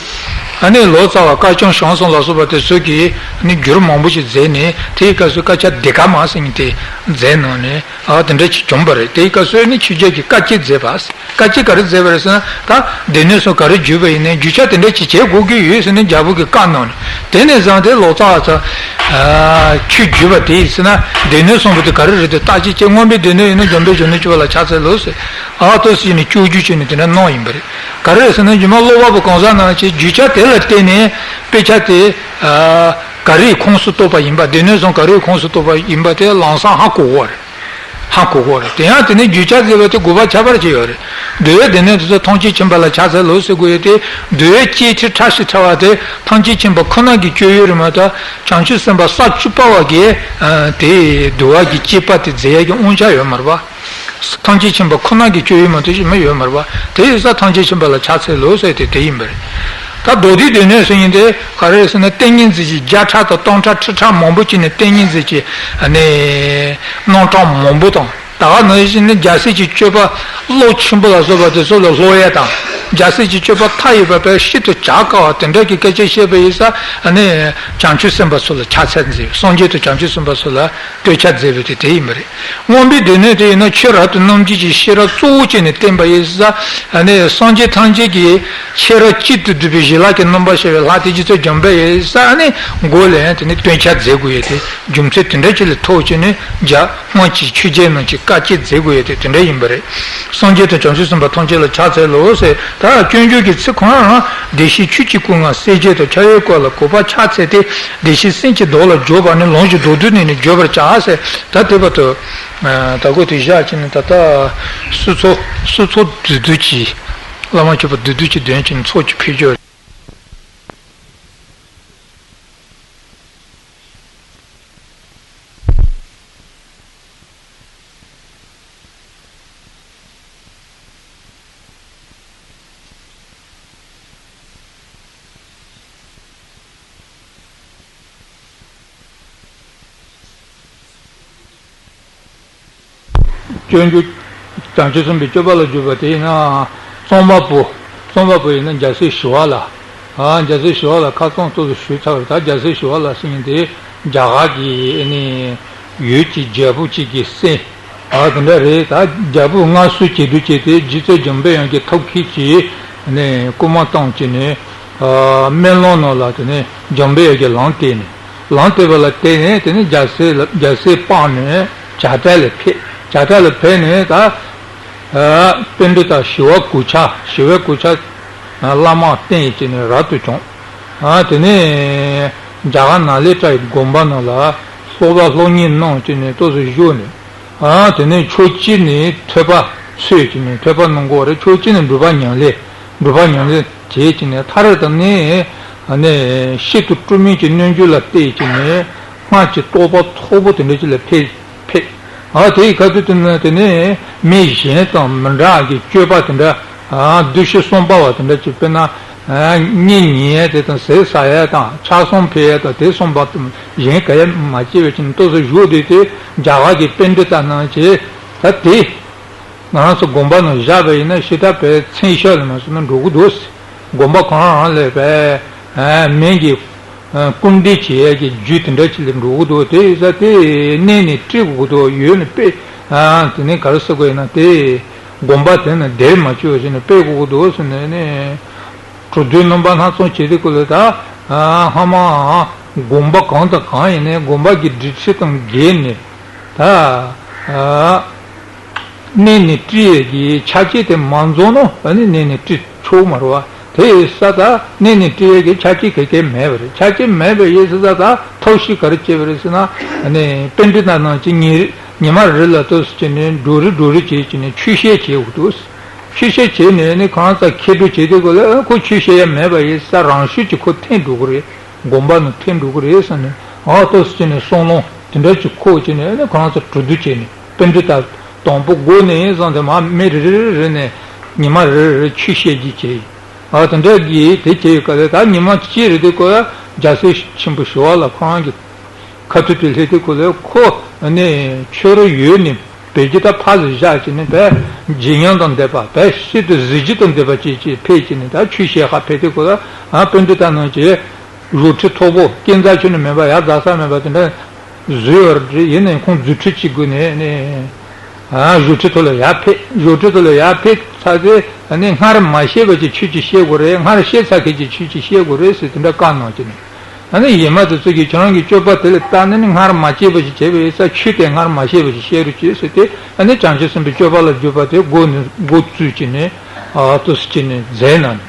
ཨ་ནི་ལོ་ཙཱ་བ་དཀར་བྱང་ཞང་ཞུང་ལ་སོགས་པ་དེ་ཚོ་གིས་ཨ་ནི་བསྒྱུར་མང་པོ་ཞིག་མཛད་ནས། དེའི་སྐབས་སུ་དཀར་ཆག་ལྡེ་དཀར་མ་ཟེར་མཁན་དེ་མཛད་གནང་ནས། ཨ་དེ་འདྲ་ཅིག་བྱུང་བ་རེད། དེའི་སྐབས་སུ་ནི་ཆོས་རྒྱལ་གྱིས་བཀའ་བཅད་མཛད་པ། བཀའ་བཅད་ག་རེ་མཛད་པ་རེད་ཟེར་ན། ད་སྡེ་སྣོད་སོགས་ག་རེ་བསྒྱུར་བ་ཡིན་ནའི་བསྒྱུར་བྱ་དེ་འདྲ་ཅིག་བྱེད་དགོས་ཀྱི་ཡོད་ཟེར་ནས་རྒྱལ་པོ་གིས་བཀའ་གནང་ནས། དེ་ནས་བཟུང་སྟེ་ལོ་ཙཱ་བ་ཚོ་ཨ་ཆོས་བསྒྱུར་བ་དེ་ཡིན་ཟེར་ན། སྡེ་སྣོད་གསུམ་པོ་དེ་ག་རེ་རེད་དེ་བརྟག་དཔྱད་བྱས། མངོན་པའི་སྡེ་སྣོད་ཡིན་ན་འཇམ་དཔལ་གཞོན་ནུར་གྱུར་པ་ལ་ཕྱག་འཚལ་ལོ་ཟེར། ཨ་ཏོ་ཟེར་ནས་བསྐྱར་བསྒྱུར་བྱས་ནས་དེ་འདྲ་གནང་ཡིན་པ་རེད། ག་རེ་རེད་ཟེར་ན། རྗེས་མ་བསླབ་པ་པོ་གང་ཟག་རྣམས་ཀྱིས་བསྒྱུར་བྱ་དེ་ལ་བརྟེན་ནས་དཔེ་ཆ་དེ་ཨ་ག་རེའི་ཁོངས་སུ་གཏོགས་པ་ཡིན་པ། སྡེ་སྣོད་གསུམ་ག་རེའི་ཁོངས་སུ་གཏོགས་པ་ཡིན་པ་དེ་ལམ་སང་ཧ་གོ་གི་རེད། ཧ་གོ་གི་རེད། དེ་ཡང་དེ་ནས་བསྒྱུར་བྱ་ཟེར་བ་དེ་དགོས་པ་ཁྱད་པར་ཅིག་ཡོད་རེད། འདུལ་བའི་སྡེ་སྣོད་དེ་ཚོ་ཐམས་ཅད་མཁྱེན་པ་ལ་ཕྱག་འཚལ་ལོ་ཟེར་དགོས་ཡོད་དེ། འདུལ་བའི་སྐྱེས་ཆེན་ཕྲ་ཞིང་ཕྲ་བ་དེ་ཐམས་ཅད་མཁྱེན་པ་ཁོ་ན་གི་སྤྱོད་ཡུལ་རེད་མ་གཏོགས། བྱང་ཆུབ་སེམས་དཔའ་ས་བཅུ་པ་བ་གིས་ཨ་དེ་འདུལ་བ་གི་སྐྱེས་པ་དེ་མཛད་ཡ་གི་དབང་ཆ་ཡོད་མ་རེད་པ། ཐམས་ཅད་མཁྱེན་པ་ཁོ་ན་གི་སྤྱོད་ཡུལ་མ་གཏོགས་གཞན་མ་ཡོད་མ་རེད་པ། དེ་ཡིན་ཙང་ཐམས་ཅད་མཁྱེན་པ་ལ་ཕྱག་འཚལ་ལོ་ཟེར་དེ་དེ་ཡིན་པ་རེད། ད་མདོ་སྡེའི་སྡེ་སྣོད་ཟེར་མཁན་དེ་ག་རེ་རེད་ཟེར་ན། ཏིང་ངེ་འཛིན་གྱི་བརྒྱ་ཕྲག་དང་སྟོང་ཕྲག་ཁྲི་ཕྲག་མང་པོ་བྱས་ནས་ཏིང་ངེ་འཛིན་གྱི་ཨ་ནི་རྣམ་གྲངས་མང་པོ་དང་། ད་ག་ནང་བཞིན་ནི་རྒྱལ་སྲས་ཀྱི་སྤྱོད་པ་བློ་ཆེན་པོ་ལ་སོགས་པ་དེ་ཚོ་ལ་སློབ་ཡས་དང་། རྒྱལ་སྲས་ཀྱི་སྤྱོད་པ་མཐའ་ཡས་པ་དཔེ་ཤིན་ཏུ་བྱ་དཀའ་བ་དེ་འདྲ་གི་སྐད་ཆ་བཤད་པ་ཡིན་ཙང་། ཨ་ནི་བྱང་ཆུབ་སེམས་དཔའ་ཚོ་ལ་ཕྱག་འཚལ་མཛད། སངས་རྒྱས་དང་བྱང་ཆུབ་སེམས་དཔའ་ཚོ་ལ་བསྟོད་ཕྱག་མཛད་པ་དེ་དེ་ཡིན་པ་རེད། མངོན་པའི་སྡེ་སྣོད་དེ་ཡིན་ན་ཆོས་རབ་ཏུ་རྣམ་འབྱེད་ཀྱི་ཤེས་རབ་གཙོ་བོ་བྱས་ནས་བསྟན་པ་ཡིན་ཙང་། ཨ་ནི་སངས་རྒྱས་ཐམས་ཅད་ཀྱི་ཤེས་རབ་གཅིག་ཏུ་བསྡུས་པའི་ཞི་ལྷག་གི་རྣམ་པར་ཤར་བའི་ལྷ་དེ་རྗེ་བཙུན་འཇམ་དཔལ་ཡིན་ཙང་། ཨ་ནི་མགོ་ལ་ཡང་དེ་ནི་བསྟོད་ཕྱག་མཛད་དགོས་ཡས་དེ་རྒྱུ་མཚན་དེ་འདྲ་ཅིག་ལ་ཐུག་བྱས་ནས་རྒྱ་ སྔོན་གྱི་ཆོས་རྒྱལ་རྣམས་ཀྱིས་བཀའ་བཅད་མཛད་དགོས་ཡོད་དེ་དེ་འདྲ་ཡིན་པ་རེད། སངས་རྒྱས་དང་བྱང་ཆུབ་སེམས་དཔའ་ཐམས་ཅད་ལ་ཕྱག་འཚལ་ལོ་ཟེར། ད་སྤྱོད་འཇུག་གི་ཚིག་ཁོ་རང་རང་བདེ་གཤེགས་ཆོས་ཀྱི་སྐུ་མངའ་སྲས་བཅས་དང་ཕྱག་གཡས་སྐོར་ལ་གུས་པས་ཕྱག་འཚལ་ཏེ། བདེ་གཤེགས་སེམས་ཀྱི་བདག་ལ་བརྗོད་པ་ནི་ལོངས་སྤྱོད་རྡོར་བཟླས་ནས་ནི་བརྗོད་པར་བྱ་ཟེར། ད་དེ་བར་དུ་ད་གོ་དེ་བཞག་ཅིག་ནི་ད་ལྟ་སུ་ཚོ་སུ་ཚོ་བསྡུས་བསྡུས་ཀྱིས་བླ་མ་མཆོད་པ་བསྡུས་བསྡུས་ཀྱིས་འདོན་ཅིག་ནི་ཚོགས་ཀྱི་ཕེབས་འབྱོར། སྤྱོད་འཇུག་བྱང་ཆུབ་སེམས་དཔའི་སྤྱོད་པ་ལ་བརྗོད་པ་དེ་ཡིན་ན། རྩོམ་པ་པོ། རྩོམ་པ་པོ་ཡིན་ན་རྒྱལ་སྲས་ཞི་བ་ལྷ། ཨ། རྒྱལ་སྲས་ཞི་བ་ལྷ་ཁ་རྩང་ཏོག་ཙམ་ཞུས་ཚར་བ་རེད། ད་རྒྱལ་སྲས་ཞི་བ་ལྷ་ཟེར་མཁན་དེ་རྒྱ་གར་གྱི་ཨ་ནི་ཡུལ་གྱི་རྒྱལ་པོ་གཅིག་གི་སྲས། ཨ། དེ་འདྲ་རེད། ད་རྒྱལ་པོས་མངའ་གསོལ་བྱེད་དུ་བྱས་ཏེ་རྗེ་བཙུན་འཇམ་དཔལ་དབྱངས་ཀྱི་ཐུགས་ཁུར་གྱིས་ནས་སྐུལ་མ་བཏང་བྱས་ནས། ཨ། སྨན་ལམ་ནང་ལ་དེ་ནས་འཇམ་དཔལ་དབྱངས་ཀྱིས་ལམ་བསྟན་ནས། ལམ་བསྟན་པ་ལ་བརྟེན་ནས་དེ་ནས་རྒྱལ་སྲས་ལ་རྒྱལ་སྲས་སྤངས་ནས་བྱ་བྲལ་ལ་ཕེབས། བྱ་བྲལ་ལ་ཕེབས་ནས་ད། ཨ། པཎྜི་ཏ་ཞི་བ་གུ་ཆ། ཞི་བའི་གུ་ཆ་བླ་མར་བསྟེན་བྱས་ནས་རབ་ཏུ་བྱུང་། ཨ། དེ་ནས་རྒྱ་གར་ནཱ་ལེནྡྲ་ཡི་དགོན་པ་ནང་ལ་སློབ་པ་སློབ་གཉེར་གནང་བྱས་ནས་ཏོག་ཙམ་བཞུགས་ནས། ཨ། དེ་ནས་ཕྱོགས་གཅིག་ནས་ཐོས་པ་འཚོལ་བྱས་ནས་ཐོས་པ་གནང་གི་ཡོད་རེད། ཕྱོགས་གཅིག་ནས་སྒྲུབ་པ་ཉམས་ལེན། སྒྲུབ་པ་ཉམས་ལེན་བྱས་བྱས་ནས་མཐར་ད་ནི་ཨ་ནི་ཤིན་ཏུ་སྤྲོས་མེད་ཀྱི་རྣལ་འབྱོར་ལ་བལྟས་བྱས་ནས་སྔར་གྱི་རྟོགས་པ་མཐོ་པོ་དེ་འདྲ་ཅིག་ལ་ཕེབས། ཕེབས། ཨ། དེ་ཡི་ཁ་ཐུག་དེ་ནི་དེ་ནི་མི་གཞན་དང་མི་འདྲ་གི་སྤྱོད་པ་དེ་འདྲ། ཨ། བདུད་བཞི་གསུམ་པ་བ་དེ་འདྲ་ཅིག་དཔེར་ན། ཨ། གཉེན་ཉེ་ཡས་དེ་དང་ཟས་ཟ་ཡས་དང་ཕྱག་ཟུང་འཕེན་ཡས་དང་དེ་གསུམ་པ་དང་གཞན་ག་ཡས་མ་སྐྱེས་པའི་ཕྱིར་ཏོག་ཙམ་བཞུགས་བསྡད་དེ་རྒྱ་གར་གྱི་པཎྜི་ཏ་རྣམས་ཀྱིས་ད་དེ། ང་རང་ཚོ་དགོན་པ་ནང་བཞག་པ་ཡིན་ན་ཞེ་དྲག་པའི་མཚན་ཞབས་ལ་མ་སོང་ན་འགྲོ་གི་འདུག། དགོན་པ་གང་རང་ལས་པའི་མིང་གི་སྐུར་འདེབས་བྱེད་ཡས་ཀྱི་རྒྱུ་དེ་འདྲ་ཅིག་ལ་འགྲོ་གི་འདུག། དེ་ཡིན་ཙང་དེ་གནས་ནས་བཀྲི་དགོས་ཀྱི་འདུག། ཡོད་ནས་དཔེ། དེ་ནས་ག་རེ་ཟེར་དགོས་ཡིན་ན་དེ་དགོན་པ་དེ་ནི་སྡེར་མ་བཅུག་བྱས་ནས་སྤེལ་དགོས་ཀྱི་འདུག་ཟེར་ནས་ནས། གྲོས་བསྡུར་རྣམ་པ་སྣ་ཚོགས་བྱས་དུས་སྐབས་ལ་ད། ཨ། སྔ་མ་དགོན་པ་གང་དང་གང་ཡིན་ནའི་དགོན་པ་གི་སྒྲིག་གཞི་དང་འགལ་ནས་ད། ཨ། གནས་ནས་བཀྲི་ཡས་ཀྱི་ཆ་རྐྱེན་དེ་མ་འཛོམས་ན་ཨ་ནི་གནས་ནས་བཀྲི་ཆོག་མ་རེད་བ། དེ་ཡིན་ཙང་ད་གནས་ནས་བཀྲི་ཡས་ཀྱི་ཆ་རྐྱེན་ག་གེ་མེད་པ་རེད། ཆ་རྐྱེན་མེད་པ་ཡིན་ཙང་ད་ཐབས་ཤེས་ག་རེ་བྱས་པ་རེད་ཟེར་ན། ཨ་ནི་པཎྜི་ཏ་རྣམས་ཀྱིས་ཉི་ཉི་མ་རེ་ལ་ཏོག་ཙམ་བྱས་ནས་འགྲོ་རེ་འགྲོ་རེ་བྱས་བྱས་ནས་ཆོས་བཤད་བྱེད་དགོས་འདུག། ཆོས་བཤད་བྱས་ནས་ནི་ཁོ་རང་ཚོ་མཁས་གྲུབ་བྱེད་དུས་སྐབས་ལ་ཁོ་ཆོས་བཤད་ཡ་མེད་པ་ཡིན་ཙང་རང་ཤུགས་ཀྱིས་ཁོ་འཐེན་འགྲོ་གི་རེད། དགོན་པ་ནང་འཐེན་འགྲོ་གི་རེད་ཟེར་ནས། ཨ། ཏོག་ཙམ་བྱས་ནས་བསམ་བློ་དེ་འདྲ་ཅིག་འཁོར་བྱས་ནས་ནི་ཁོ་རང་ཚོ་གྲོས་བསྡུར་བྱས་ནས་པཎྜི་ཏ་དང་པོ་འགོ་ནས་བཟུང་སྟེ་མར་མི་རེ་རེ་རེ་ནས་ཉི་མ་རེ་རེ་ཆོས་བཤད་རྒྱུ་བྱས་ཡིན། ཨ། དེ་འདྲ་གི་དེ་བྱས་ཡོད་སྐབས་ལ་ད་ཉི་མ་གཅིག་རེ་དུས་སྐབས་རྒྱལ་སྲས་ཆེན་པོ་ཞི་བ་ལྷ་ཁོ་རང་གི་ཁ་ཐུག་དེ་སླེབས་དུས་སྐབས་ལ་ཁོ་ནི་ཆོས་ར་ཡོད་ནི་བོད་ཀྱི་ད་ཕར་ཚུར་བཞག་བྱས་ནས་བས་བརྗིད་ཉམས་དང་ལྡན་པ་བས་ཤིན་ཏུ་གཟི་བརྗིད་དང་ལྡན་པ་ཅིག་ཅིག་ཕེབས་བྱས་ནས་ད་ཆོས་བཤད་ཁ་ཕེབས་དུས་སྐབས་ལ། ཨ། པཎྜི་ཏ་རྣམས་ཀྱིས་བཞུགས་ཁྲི་མཐོ་པོ་སྐས་འཛེག་ཁྱོན་ནས་མེད་པ་ཡར་འཛེག་ས་མེད་པ་དེ་འདྲ་བཟོས་ཡོད་རེད། ཡིན་ནའི་ཁོང་རྫུ་འཕྲུལ་གྱི་སྒོ་ནས་ནི། ཨ། བཞུགས་ཁྲི་ཐོག་ལ་ཡར་ཕེབས། བཞུགས་ཁྲི་ཐོག་ལ་ཡར་ཕེབས་ཚར་ཚེ་ནི་སྔར་མ་བཤད་པ་ཅིག་ཁྱོད་ཀྱིས་བཤད་དགོས་རེད། སྔར་བཤད་ཚར་མཁན་ཅིག་ཁྱོད་ཀྱིས་བཤད་དགོས་རེད་ཟེར་དེ་འདྲ་བཀའ་གནང་བྱས་ནས། ཨ་ནི་ཡེ་མ་དེ་ཚོ་གིས་ཁྱོད་རང་གི་སྤྱོད་པ་དེ་ལ་བལྟས་ནས་ནི་སྔར་མ་བཤད་པ་ཞིག་བྱས་པ་ཡིན་ཙང་ཁྱོད་དེ་སྔར་མ་བཤད་པ་ཞིག་བཤད་རོགས་གྱིས་ཟེར་ཏེ། ཨ་ནི་བྱང་ཆུབ་སེམས་དཔའི་སྤྱོད་པ་ལ་བརྗོད་པ་དེ་མགོ་ནས་མགོ་བཙུགས་བྱས་ནས། ཨ། ཏོག་ཙམ་བྱས་ནས་མཛད་གནང་ནས།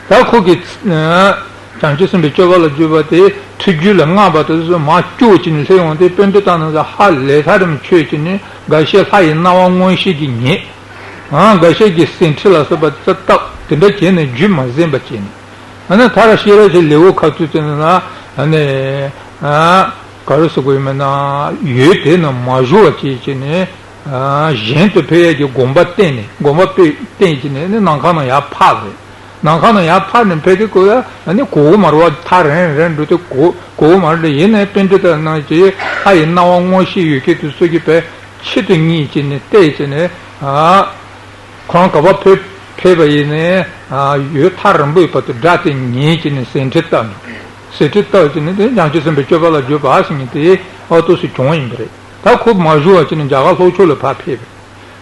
ད་ཁོ་གིས། ཨ། བྱང་ཆུབ་སེམས་དཔའི་སྤྱོད་པ་ལ་བརྗོད་པ་དེ་ཐུགས་རྒྱུད་ལ་མངའ་བ་དེ་ཚོ་མར་སྐྱོར་བྱས་ནས་སླེབས་ཡོང་དུས་པཎྜི་ཏ་རྣམས་ཀྱིས་ཧ་ལས་ས་རིམ་ཆོད་བྱས་ནས་དགའ་བཞད་ལྷ་ཡི་སྣང་བ་མངོན་ཤེས་ཀྱིས་ཉེད། ཨ། དགའ་བཞད་ཀྱི་ཟིན་བྲིས་ལ་སོགས་པ་དེ་ཚོ་བཏབ། དེ་འདྲ་བྱས་ནས་རྒྱུད་མ་ཟིན་པ་བྱས་ནས། ཨ་ནི་མཐར་ཤེས་རབ་ཀྱི་ལེའུ་ཁ་ཐུག་དེ་ནི་ན། ཨ་ནི། ཨ། ག་རེ་ཟེར་དགོས་ཡོད་མེད་ན། ཡུལ་དེ་ནང་མ་བཞུགས་པ་བྱས་བྱས་ནས། ཨ། གཞན་དུ་ཕེབས་ཡས་ཀྱི་དགོངས་པ་བསྟན་ནས། དགོངས་པ་སྤེལ་བསྟན་བྱས་ནས་ནི་ནམ་མཁའ་ནང་ཡར་འཕགས་རེད། ནམ་མཁའ་ནང་ཡར་འཕགས་ནས་ཕེབས་དུས་སྐབས་ལ་ཨ་ནི་གོ་གི་མ་རེད་བ། ཐག་རིང་རིང་འགྲོ་དུས་གོ་གོ་གི་མ་རེད། ཡིན་ནའི་པཎྜི་ཏ་རྣམས་ཀྱིས་ལྷ་ཡི་སྣང་བ་མངོན་ཤེས་ཡོད་མཁན་དེ་ཚོ་གིས་དཔེ་ཆེད་དུ་གཉེར་བྱས་ནས་བལྟས་བྱས་ནས། ཨ། ཁོང་ག་པར་ཕེབས་ཕེབས་པ་ཡིན་ནའི། ཨ། ཡུལ་ཐག་རིང་པོའི་བར་དུ་སྒྲ་དེ་ཉན་བྱས་ནས་ཟིན་བྲིས་བཏབ་ནས། ཟིན་བྲིས་བཏབ་བྱས་ནས་དེ་བྱང་ཆུབ་སེམས་དཔའི་སྤྱོད་པ་ལ་བརྗོད་པ་ཟེར་མཁན་དེ་ཨ་ཏོག་ཙམ་བྱུང་བ་ཡིན་པ་རེད། ད་ཁོ་མ་བཞུགས་པ་བྱས་ནས་རྒྱ་གར་ལྷོ་ཕྱོགས་ལ་ཕར་ཕེབས་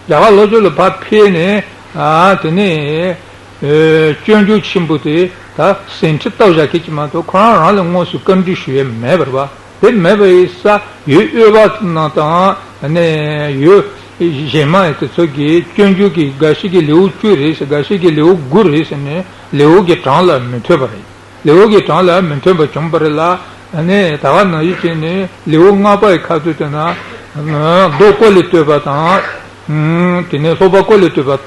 པ་རེད། རྒྱ་གར་ལྷོ་ཕྱོགས་ལ་ཕར་ཕེབས་ནས། ཨ། དེ་ནས། ཨེ། སྤྱོད་འཇུག་ཆེན་པོ་དེ་ད་ཟིན་བྲིས་བཏབ་བཞག་མཁན་ཅིག་མ་གཏོགས་ཁོ་རང་རང་ལ་དངོས་སུ་བཀའ་འདྲི་ཞུ་ཡས་མེད་པ་རེད་བ། དེ་མེད་པ་ཡིན་ཙང་ཡུལ་དབུས་པ་རྣམས་དང་ ནས་ཡོད། གཞན་མ་དེ་ཚོ་གིས་སྤྱོད་འཇུག་གི་འགའ་ཞིག་གིས་ལེའུ་བཅུ་རེད་ཟེར། འགའ་ཞིག་གིས་ལེའུ་དགུ་རེད་ཟེར་ནས་ལེའུ་གི་གྲངས་ལ་མི་མཐུན་པ་རེད། ལེའུ་གི་གྲངས་ལ་མི་མཐུན་པ་བྱུང་བ་རེད་ལ། ནས་ད་ག་ནང་བཞིན་བྱས་ནས་ལེའུ་ལྔ་པ་ཡི་ཁ་ཐུག་དེ་ན་མདོ་བཀོད་ལས་བཏུས་པ་དང་། དེ་ནས་སློབ་པ་བཀོད་ལས་བཏུས་པ་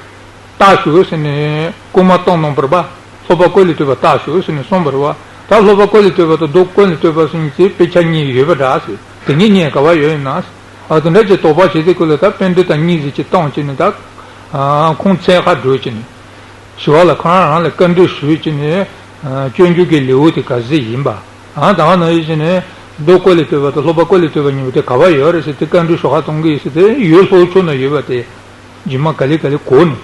བལྟ་ཞོག་ཟེར་ནས་སྐུལ་མ་བཏང་གནང་བ་རེད་པ། སློབ་པ་བཀོད་ལས་བཏུས་པ་བལྟ་ཞོག་ཟེར་ནས་གསུངས་པ་རེད་པ། ད་སློབ་པ་བཀོད་ལས་བཏུས་པ་དང་མདོ་བཀོད་ལས་བཏུས་པ་ཟེར་མཁན་དེ་དཔེ་ཆ་གཉིས་ཡོད་པ་འདྲ་ཟེར། དེ་གཉིས་གཉིས་ག་པར་ཡོད་ཡིན་ན། ཨ་དེ་འདྲ་ཅིག་དོགས་པ་བྱེད་དུས་སྐབས་ལ་ད་པཎྜི་ཏ་གཉིས་ཟེར་ཅིག་བཏང་བྱས་ནས་ད། ཁོང་མཚན་ཁ་འགྲོ་བྱས་ནས། ཞི་བ་ལྷ་ཁོ་རང་རང་ལ་བཀའ་འདྲི་ཞུས་བྱས་ནས། སྤྱོད་འཇུག་གི་ལེའུ་དེ་ག་ཚོད་ཡིན་པ། ཨ་ད་ག་ནང་བཞིན་བྱས་ནས་མདོ་བཀོད་ལས་བཏུས་པ་དང་སློབ་པ་བཀོད་ལས་བཏུས་པ་གཉིས་པོ་དེ་ག་པར་ཡོད་རེད་ཟེར་དེ་བཀའ་འདྲི་ཞུ་ཁ་གཏོང་གི་ཡིན་ཟེར་དེ་ཡོད། ལྷོ་ཕྱོགས་ན་ཡོད་པ་དེ། རྗེས་མ་ག་ལེ་ག་ལེ་གོ་ནས།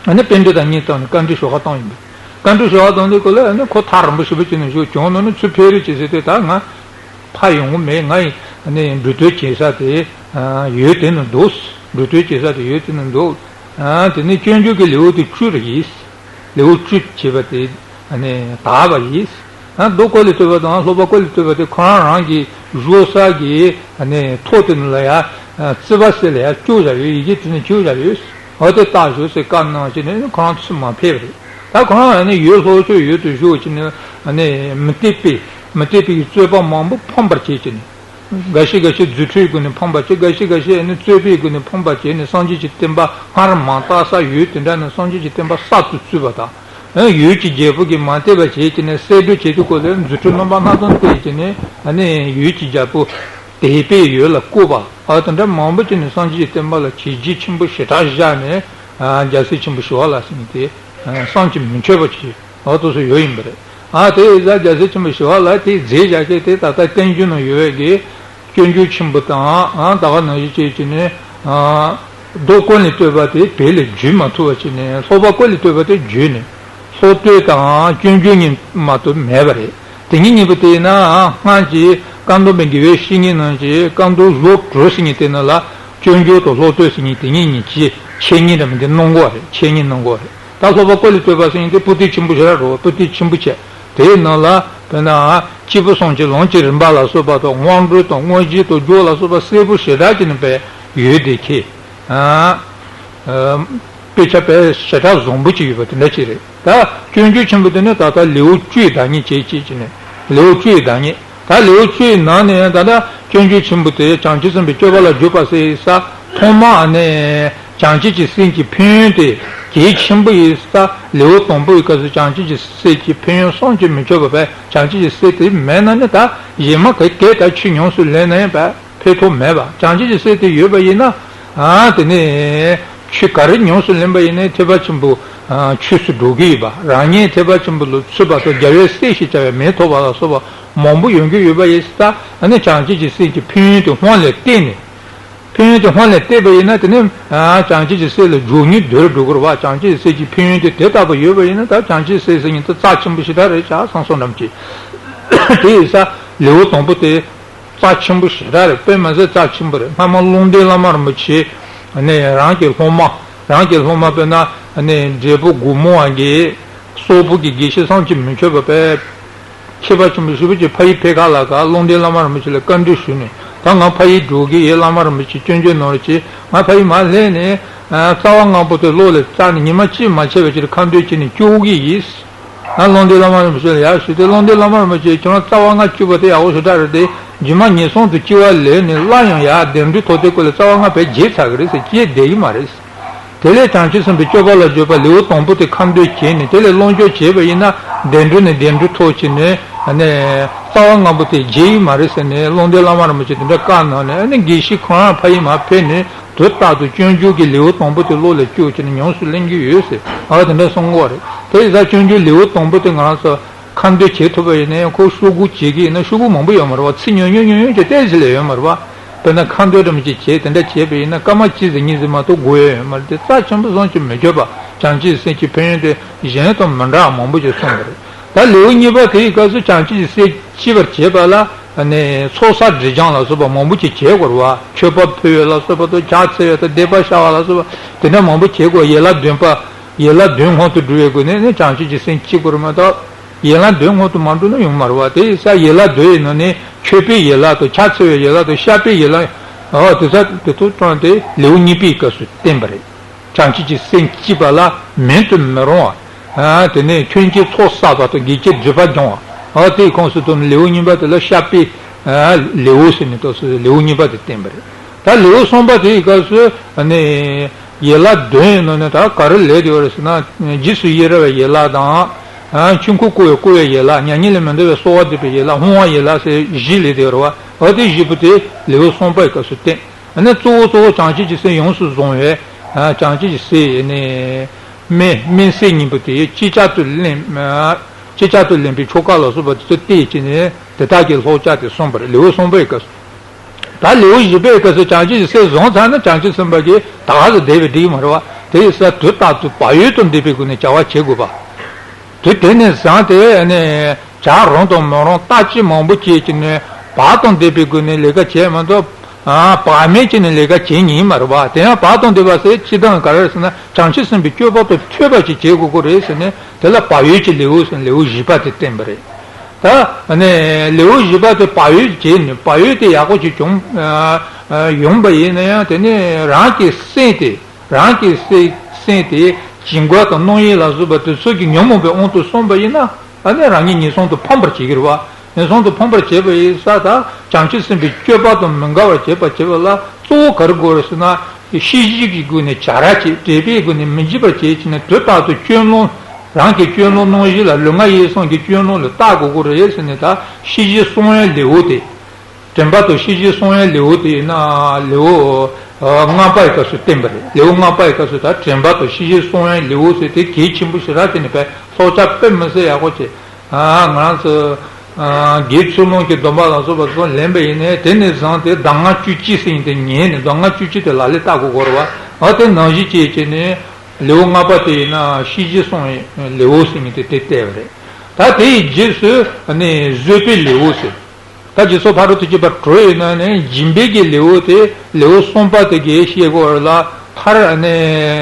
ཨ་ནི་པཎྜི་ཏ་གཉིས་བཏང་ནས་བཀའ་འདྲི་ཞུ་ཁ་བཏང་ཡིན་པས། བཀའ་འདྲི་ཞུ་ཁ་བཏང་དུས་སྐབས་ལ་ཨ་ནི་ཁོ་ཐག་རིང་པོ་ཞེ་པོ་ཅིག་ནས་བཞུགས་བྱུང་ནོ་ནི་ཚུར་ཕེབས་རོགས་བྱེད་ཟེར་དུས་ད་ང་ཕར་ཡོང་གི་མེད། ང་ཡི་ཨ་ནི་འགྲོ་སྐྱོད་བྱེད་ས་དེ་ཡུལ་དེ་ན་འདུག་འགྲོ་སྐྱོད་བྱེད་ས་དེ་ཡུལ་དེ་ན་འདུག་དེ་ནས་སྤྱོད་འཇུག་གི་ལེའུ་དེ་བཅུ་རེ་ཡིན། ལེའུ་བཅུ་བྱས་པ་དེ་ཨ་ནི་དག་པ་ཡིན། ཨ་མདོ་བཀོད་ལས་བཏུས་པ་དང་སློབ་པ་བཀོད་ལས་བཏུས་པ་དེ་ཁོ་རང་རང་གི་བཞུགས་ས་གི་ཨ་ནི་ཐོག་དེ་ནས་ལ་ཡ་རྩིག་པ་ཟེར་ལ་ཡ་བཅུག་བཞག་ཡོད། ཡི་གེ་དེ་ནས་བཅུག་བཞག་ཡོད། འོ་དེ་བལྟ་ཞོག་ཟེར་བཀའ་གནང་བྱས་ནས་ཁོ་རང་ཚུར་མ་ཕེབས་རེད། ད་ཁོ་རང་ཨ་ནི་ཡུལ་ལྷོ་ཕྱོགས་ཡུལ་དུ་བཞུགས་བྱས་ནས་ཨ་ནི་མུ་སྟེགས་པའི་མུ་སྟེགས་པའི་རྩོད་པ་མང་པོ་ཕམ་པར་བྱེད་བྱས་ནས། འགའ་ཞིག་འགའ་ཞིག་རྫུ་འཕྲུལ་སྒོ་ནས་ཕམ་པར་བྱེད། འགའ་ཞིག་འགའ་ཞིག་ནི་རྩོད་པའི་སྒོ་ནས་ཕམ་པར་བྱེད་ནས་སངས་རྒྱས་ཀྱི་བསྟན་པ་སྔར་མ་དར་ས་ཡུལ་དེ་འདྲ་ནས་སངས་རྒྱས་ཀྱི་བསྟན་པ་གསར་དུ་བཙུགས་པ་དང་། ཡུལ་གྱི་རྒྱལ་པོ་གིས་མ་བལྟས་པ་བྱས་ཀྱི་ནས་བསད་གྲོལ་བྱེད་དུས་སྐབས་ལ་རྫུ་འཕྲུལ་རྣམ་པ་སྣ་ཚོགས་བསྟན་ཀྱི་ནས་ཨ་ནི་ཡུལ་གྱི་རྒྱལ་པོ་དེ་པའི་ཡུལ་ལ་བཀུར་བ། ཨ་དེ་འདྲ་མང་པོ་ཅིག་ནས་སངས་རྒྱས་ཀྱི་བསྟན་པ་ལ་བྱས་རྗེས་ཆེན་པོ་ཞེ་དྲག་བཞག་ནས་རྒྱལ་སྲས་ཆེན་པོ་ཞི་བ་ལྷ་ཟེར་མཁན་དེ་བསམ་གྱིས་མི་ཁྱབ་པ་ཅིག་འོ་དེ་ཚོ་ཡོད་ཡིན་པ་རེད། ཨ་དེ་ཡིན་ཙང་རྒྱལ་སྲས་ཆེན་པོ་ཞི་བ་ལྷ་དེ་མཛད་བཞག་མཁན་དེ་ད་ལྟ་བསྟན་འགྱུར་ནང་ཡོད་པའི་གི་སྤྱོད་འཇུག་ཆེན་པོ་དང་ཨ་ད་ག་ནང་བཞིན་བྱས་ཀྱི་ནས་ཨ་མདོ་བཀོད་ལས་བཏུས་པ་དེ་བོད་ལ་བསྒྱུར་མ་ཐུབ་པ་བྱས་ནས་སློབ་པ་བཀོད་ལས་བཏུས་པ་དེ་བསྒྱུར་ནས་ལྷོ་བསྟོད་དང་སྤྱོད་འཇུག་གཉིས་མ་གཏོགས་མེད་པ་རེད། དེ་གཉིས་གཉིས་པོ་དེ་ཡིན་ན་སྔར་གྱི་བཀའ་གདམས་པའི་དགེ་བའི་བཤེས་གཉེན་རྣམས་ཀྱིས་བཀའ་གདམས་བཟོ་གྲོས་ཟེར་མཁན་དེ་ནང་ལ་སྤྱོད་འཇུག་དང་ལྷོ་བསྟོད་ཟེར་མཁན་དེ་གཉིས་གཉིས་ཀྱི་འཆད་ཉན་འདྲ་མིན་དེ་གནང་གི་ཡོད་རེད། འཆད་ཉན་གནང་གི་ཡོད་རེད། ད་སློབ་པ་བཀོད་ལས་བཏུས་པ་ཟེར་མཁན་དེ་པོ་ཏི་ཆེན་པོ་ཞེ་དྲག་རེད། པོ་ཏི་ཆེན་པོ་བྱས། དེའི་ནང་ལ་དཔེར་ན་སྐྱེས་བུ་གསུམ་གྱི་ལམ་གྱི་རིམ་པ་ལ་སོགས་པ་དང་དབང་སྒྲོན་དང་དབང་བཞི་དང་སྦྱོར་ལ་སོགས་པ་གསལ་པོ་ཞེ་དྲག་ཅིག་ནས་དཔེ་ཡོད་དེ་ཁྱེད། ཨ། ཨ། དཔེ་ཆ་དཔེ་ཞེ་དྲག་བཟང་པོ་ཅིག་ཡོད་པ་དེ་འདྲ་ཅིག་རེད། ད་སྤྱོད་འཇུག་ཆེན་པོ་དེ་ནི་ད་ལྟ་ལེའུ་བཅུའི་བདག་ཉིད་བྱེད་ཅེས་ཀྱི་ནས་ལེའུ་བཅུའི་བདག་ཉིད། ད་ལེའུ་བཅུའི་ནང་ནས་ད་ལྟ་སྤྱོད་འཇུག་ཆེན་པོ་དེ་བྱང་ཆུབ་སེམས་དཔའི་སྤྱོད་པ་ལ་འཇུག་པ་ཟེར་ས་ཐོག་མ་ཨ་ནི་བྱང་ཆུབ་ཀྱི་སེམས་ཀྱི་ཕན་ཡོན་དེ་གལ་ཆེན་པོ་ཡིན་ས། ལེའུ་དང་པོའི་སྐབས་སུ་བྱང་ཆུབ་ཀྱི་སེམས་ཀྱི་ཕན་ཡོན་བསམ་གྱིས་མི་ཁྱབ་པ་བས། བྱང་ཆུབ་ཀྱི་སེམས་དེ་མེད་ན་ནི་ད་གཞན་མ་ག་གས་ད་ཆོས་ཉམས་སུ་ལེན་ན་ཡང་བས། ཕན་ཐོགས་མེད་པ། བྱང་ཆུབ་ཀྱི་སེམས་དེ་ཡོད་པ་ཡིན་ན། ཨ་དེ་ནས་ཆོས་ག་རེ་ཉམས་སུ་ལེན་པ་ཡིན་ནའི་ཐེག་པ་ཆེན་པོ་ཆོས་སུ་འགྲོ་གི་ཡོད་པ། རང་ཉིད་ཐེག་པ་ཆེན་པོ་ལ་ཚུད་པ་དང་རྒྱལ་བའི་སྲས་ཞེས་བྱ་བའི་མིང་ཐོབ་པ་ལ་སོགས་པ་མང་པོ་ཡོང་གི་ཡོད་པ་ཡིན་ཙང་། ཨ་ནི་བྱང་ཆུབ་ཀྱི་སེམས་ཀྱི་ཕན་ཡོན་དེ་སྔོན་ལ་བལྟས་ནས། ཕན་ཡོན་དེ་སྔོན་ལ་བལྟས་པ་ཡིན་ན་དེ་ནི་བྱང་ཆུབ་ཀྱི་སེམས་ལ་མགྱོགས་མྱུར་དུ་འགྲོ་དགོས་རེད་པ། བྱང་ཆུབ་ཀྱི་སེམས་ཀྱི་ཕན་ཡོན་དེ་དེ་ལྟ་བུ་ཡོད་པ་ཡིན་ན་ད་བྱང་ཆུབ་སེམས་ཟེར་མཁན་དེ་རྩ་ཆེན་པོ་ཞེ་དྲག་རེད་བྱ་བསམ་སོང་འགྲམ་གྱི། དེ་ཡིན་ཙང་ལེའུ་དང་པོ་དེ། རྩ་ཆེན་པོ་ཞེ་དྲག་རེད། དཔེ་མ་ཟད་རྩ་ཆེན་པོ་རེད། སྔ་མ་ལུང་བསྟན་བླ་མ་རིན་པོ་ཆེ་ནས་རང་གི་སློབ་མ། རང་གི་སློབ་མ་དཔེར་ན་ནས་འབྲས་སྤུངས་སྒོ་མོ་བ་གི་སོག་པོ་གི་དགེ་བཤེས་བསམ་གྱིས་མི་ཁྱབ་པ་དཔེ་མཁས་པ་ཆེན་པོ་ཞེ་པོ་ཅིག་ཕ་ཡུལ་ཕེབས་ཁ་ལ་ཁ་ལུང་བསྟན་བླ་མ་རིན་པོ་ཆེ་ལ་བཀའ་འདྲི་ཞུས་ནས། ད་ང་ཕ་ཡུལ་འགྲོ་གི་ཡོད། བླ་མ་རིན་པོ་ཆེ་སྐྱོན་བརྗོད་གནང་རོགས་གྱིས། ང་ཕ་ཡུལ་མར་སླེབས་ནས་རྩ་བ་ལྔ་པོ་དེ་བློ་ལ་བཅངས་ནས་ཉི་མ་གཅིག་མ་ཆད་པ་ཅིག་ཁ་འདོན་བྱས་ནས་སྐྱོར་གི་ཡིན། ང་ལུང་བསྟན་བླ་མ་རིན་པོ་ཆེ་ལ་ཡར་ཞུས་ཏེ། ལུང་བསྟན་བླ་མ་རིན་པོ་ཆེས་ཁྱོད་རང་རྩ་བ་ལྔ་བཅུག་པ་དེ་ཡག་པོ་ཞེ་དྲག་རེད་དེ། རྗེས་མ་ཉེན་སྲུང་དུ་སྐྱེ་བ་ལེན་ནས་སླར་ཡང་ཡར་གདན་འདྲེན་ཐོག་དེ་སྐོར་ལ་རྩ་བ་ལྔ་བས་བརྗེད་ཚར་གི་རེད་ཟེར་སྐྱེས་བསྡད་ཀྱི་མ་རེད། དེ་ལས་བྱང་ཆུབ་སེམས་དཔའི་སྤྱོད་པ་ལ་འཇུག་པ་ལེའུ་དང་པོ་དེ་ཁ་འདོན་བྱས་ནས་དེ་ལས་ལོངས་སྤྱོད་བྱས་པ་ཡིན་ན་གདན་འདྲེན་ནས་གདན་འདྲེན་ཐོག་ཕྱིན་ནས་ནས་རྩ་བ་ལྔ་པོ་དེ་བརྗེད་ཀྱི་མ་རེད་ཟེར་ནས་ལུང་བསྟན་བླ་མ་རིན་པོ་ཆེ་དེ་འདྲ་བཀའ་གནང་ནས། ཨ་ནི་དགེ་བཤེས་ཁོ་རང་ཕ་ཡུལ་མར་ཕེབས་ནས། དུས་རྟག་ཏུ་སྤྱོད་འཇུག་གི་ལེའུ་དང་པོ་དེ་བློ་ལ་བཅུག་བྱས་ནས་ཉམས་སུ་ལེན་གྱི་ཡོད་ཟེར། ཨ་དེ་འདྲ་གསུང་གི་ཡོད་རེད། དེ་ཡིན་ཙང་སྤྱོད་འཇུག་ལེའུ་དང་པོ་དེ་ང་རང་ཚོ་ཁ་འདོན་བྱེད་ཐུབ་པ་ཡིན་ན་ཡང་ཁོ་ཤོག་གུ་བྱེད་ཀྱི་ཡིན་ན་ཤོག་གུ་མང་པོ་ཡོད་མ་རེད་པ། ཚིག་ཉུང་ཉུང་ཉུང་ཉུང་ཅིག་ཏོག་ཙམ་ལས་ཡོད་མ་རེད་པ། དཔེར་ན་ཁ་འདོན་འདྲ་མི་ཅིག་བྱས། དེ་འདྲ་བྱས་པ་ཡིན་ན་སྐར་མ་གཅིག་ཙམ་གཉིས་ཙམ་མ་གཏོགས་འགོར་ཡ་ཡོད་མ་རེད་དེ། རྩ་ཆེན་པོ་བསམ་གྱིས་མི་ཁྱབ་པ། བྱང་ཆུབ་སེམས་ཀྱི་ཕན་ཡོན་དེ་གཞན་དང་མི་འདྲ་བ་མང་པོ་ཅིག་གསུངས་པ་རེད། ད་ལེའུ་གཉིས་པ་དེའི་སྐབས་སུ་བྱང་ཆུབ་ཀྱི་སེམས་སྐྱེ་བར་བྱེད་པ་ལ། ཨ་ནི་ཚོགས་བསགས་སྒྲིབ་སྦྱང་ལ་སོགས་པ་མང་པོ་ཅིག་བྱེད་དགོས་རེད་པ། མཆོད་པ་ཕུལ་ཡ་ལ་སོགས་པ་དང་ཕྱག་འཚལ་ཡ་དང་བཟླས་པ་བྱ་བ་ལ་སོགས་པ་དེ་འདྲ་མང་པོ་བྱེད་དགོས། ཡན་ལག་བདུན་པ། ཡན་ལག་བདུན་སྔོན་དུ་འགྲོ་བའི་སྒོ་ནས་ནི་བྱང་ཆུབ་ཀྱི་སེམས་སྐྱེ་དགོས་རེད་མ་གཏོགས། ཡན་ལག་བདུན་སྔོན་དུ་མ་འགྲོ་ན་ཡོང་མ་རེད་པ། དེ་ཡིན་ཙང་ཡན་ལག་བདུན་ཡི་ནང་ནས་མཆོད་པའི་ཡན་ལག་དང་ཕྱག་འཚལ་བའི་ཡན་ལག་དང་བཤགས་པའི་ཡན་ལག་ ཨ་དེ་ཚོ་དེ་ཚོ་དྲངས་ཏེ་ལེའུ་གཉིས་པའི་སྐབས་སུ་བསྟན་པ་རེད། བྱང་ཆུབ་ཀྱི་སེམས་བསྐྱེད་པ་ལ་མེད་དུ་མི་རུང་བ། ཨ་དེ་ནས་ཁྱོད་ཀྱིས་ཚོགས་བསགས་པ་དང་དགེ་བའི་སྒྲིབ་པ་སྦྱོང་བ། ཨ་དེའི་ཁོངས་སུ་གཏོགས་ནས་ལེའུ་གཉིས་པ་དེ་ལ་བཤགས་པའི་ཨ་ལེའུ་ཟེར་ནས་ཏོག་ཙམ་ལེའུ་གཉིས་པ་དེ་བསྟན་པ་རེད། ད་ལེའུ་གསུམ་པ་དེའི་སྐབས་སུ་ཨ་ནི་ཡན་ལག་བདུན་ཡིན་ནོ་ནི་ད་ག་རེ་ལས་དེ་བར་ཟེར་ན་རྗེས་སུ་ཡི་རང་བའི་ཡན་ལག་དང་། ཆོས་འཁོར་བསྐོར་བའི་བསྐོར་བའི་ཡན་ལག་མྱ་ངན་ལས་མི་འདའ་བའི་གསོལ་བ་འདེབས་པའི་ཡན་ལག་བསྔོ་བའི་ཡན་ལག་ཟེར་བཞི་ལས་དེ་བར་བ་འོ་དེ་བཞི་པོ་དེ་ལེའུ་གསུམ་པའི་སྐབས་སུ་བསྟན། ཨ་ནི་གཙོ་བོ་གཙོ་བོ་བྱང་ཆུབ་ཀྱི་སེམས་ཡོངས་སུ་བཟུང་བའི་ཨ་བྱང་ཆུབ་ཀྱི་སེམས་ནི་སྨིན་སྨིན་སྲེག་གཉིས་པོ་དེ་ཅིག་ཅར་དུ་ལེན། ཅིག་ཅར་དུ་ལེན་པའི་ཆོ་ག་ལ་སོགས་པ་དེ་ཚོ་བལྟས་ཀྱིས་ནི་དེ་དག་གི་ལྷོ་བཅའ་སྟེ་གསུངས་པ་རེད། ལེའུ་གསུམ་པའི་སྐབས་སུ། ད་ལེའུ་བཞི་པའི་སྐབས་སུ་བྱང་ཆུབ་ཀྱི་སེམས་བཟུང་ཚར་ན་བྱང་ཆུབ་སེམས་དཔའ་གིས་ད་ག་ཟེ་བསྡད་པའི་སྒྲིག་མ་རེད་བ། དེ་ཡི་ས་དུས་རྟག་ཏུ་བག་ཡོད་དང་ལྡན་པའི་སྒོ་ནས་བྱ་བ་བྱེད་དགོས་པ། དུས་དེ་ནས་བཟུང་སྟེ་ནས་བྱ་རུང་དང་མི་རུང་བརྟག་དཔྱད་མང་པོ་བྱས་ཀྱིས་ནས་བག་དང་ལྡན་པའི་སྒོ་ནས་ལས་ཀ་བྱས་མ་གཏོགས། བག་མེད་བྱས་ནས་ལས་ཀ་བྱེད་ཉན་མ་རེད་བ། དེ་ཡང་བག་དང་ལྡན་པ་ཟེར་སྤྱིར་བཏང་ག་རེ་ཟེར་ན་བྱང་ཆུབ་སེམས་དཔའི་སྤྱོད་པ་དང་མཐུན་པ་ཞིག་བྱེད་དགོས་ཀྱི་རེད་ཟེར་ནས་དེ་ལ་བག་ཡོད་ཀྱི་ལེའུ་ཟེར་ལེའུ་བཞི་པ་དེ་བསྟན་པ་རེད། ད་ནས་ལེའུ་བཞི་པ་དེ་བག་ཡོད་བྱས་ནས་བག་ཡོད་དེ་ཡག་པོ་ཞིག་བྱུང་ཡོང་པ་ཡིན་ན་ཡང་དེ་ནས་རང་གི་སེམས་དེ་རང་གི་སེམས་སེམས་དེ་བྱིང་རྒོད་དང་རྣམ་གཡེང་ལ་སོགས་པ་དེ་ཚོ་གི་ཉོན་མོངས་པའི་དབང་དུ་སོང་པ་ཡིན་ན་ཨ་ནི་རང་ཉིད་ངན་སོང་དུ་ཕམ་པར་བྱེད་ཀྱི་རེད་བ། ངན་སོང་དུ་ཕམ་པར་བྱེད་པ་ཡིན་ས་དང་བྱང་ཆུབ་སེམས་དཔའི་སྤྱོད་པ་དང་མི་འགལ་བར་བྱེད་པར་བྱེད་པ་ལ་གཙོ་བོ་ག་རེ་དགོས་རེད་ཟེར་ན། ཤེས་བཞིན་གྱི་སྒོ་ནས་བྱ་ར་བྱེད་དྲན་པའི་སྒོ་ནས་མི་འཇིགས་པར་བྱེད་ཅེས་ནས་དུས་རྟག་ཏུ་སྐྱོན་སློང་། རང་གི་སྐྱོན་སློང་རྣམ་བཞི་ལ་ལུས་ངག་ཡིད་གསུམ་གྱི་སྐྱོན་སློང་ལ་བརྟག་དགོས་ཀྱི་རེད་ཟེར་ནས་ད་ཤེས་བཞིན་གསུང་བའི་ལེའུ་དེ། དྲན་པ་དང་ཤེས་བཞིན་གསུང་བའི་ལེའུ་དེ་ཡིན་ན་ལེའུ་ལྔ་པའི་སྐབས་སུ་བསྟན་པ་རེད། ལེའུ་ལྔ་པའི་སྐབས་སུ་ད་དྲན་པ་དང་ཤེས་བཞིན་གསུང་བའི་ལེའུ་ཟེར་དེ་གལ་ཆེན་པོ་ཞེ་དྲག་དེ་ནི་བས་ལྷོ་བཅའ་དཔེ་མི་སྲིད་ཡག་པོ་བྱས། ང་རང་ཚོ་དགེ་ཚུལ་སློང་གི་སྡོམ་པ་ལ་སོགས་པ་ཚོ་ལེན་པ་ཡིན་ནའི་དེ་ནས་བཟུང་སྟེ་གདམས་ངག་བཅུ་གཅིག་ཟེར་ཡིན་དེ་ཉན་ནས་གདམས་ངག་བཅུ་གཅིག་དེ་ལག་ལེན་བསྟར་དགོས་ཀྱི་རེད་བ། ཨ་དེ་ནང་བཞིན་བྱས་བྱས་ནས་ལེའུ་ལྔ་པ་དེ་ཡིན་ན་ཤེས་བཞིན་གསུང་བའི་ལེའུ་ཟེར་ཡིན་དེ་དེ་བལྟས་པ་རེད། ད་དེ་ཡི་རྗེས་སུ་ནི་བཟོད་པའི་ལེའུ་ཟེར། ད་རྗེས་སུ་ཕ་རོལ་ཏུ་ཕྱིན་པ་དྲུག་ཡོད་ན་ནི་སྦྱིན་པའི་གི་ལེའུ་དེ་ལེའུ་གསུམ་པ་དེ་གས་བཤད་དགོས་རེད་ལ། མཐར་ནི་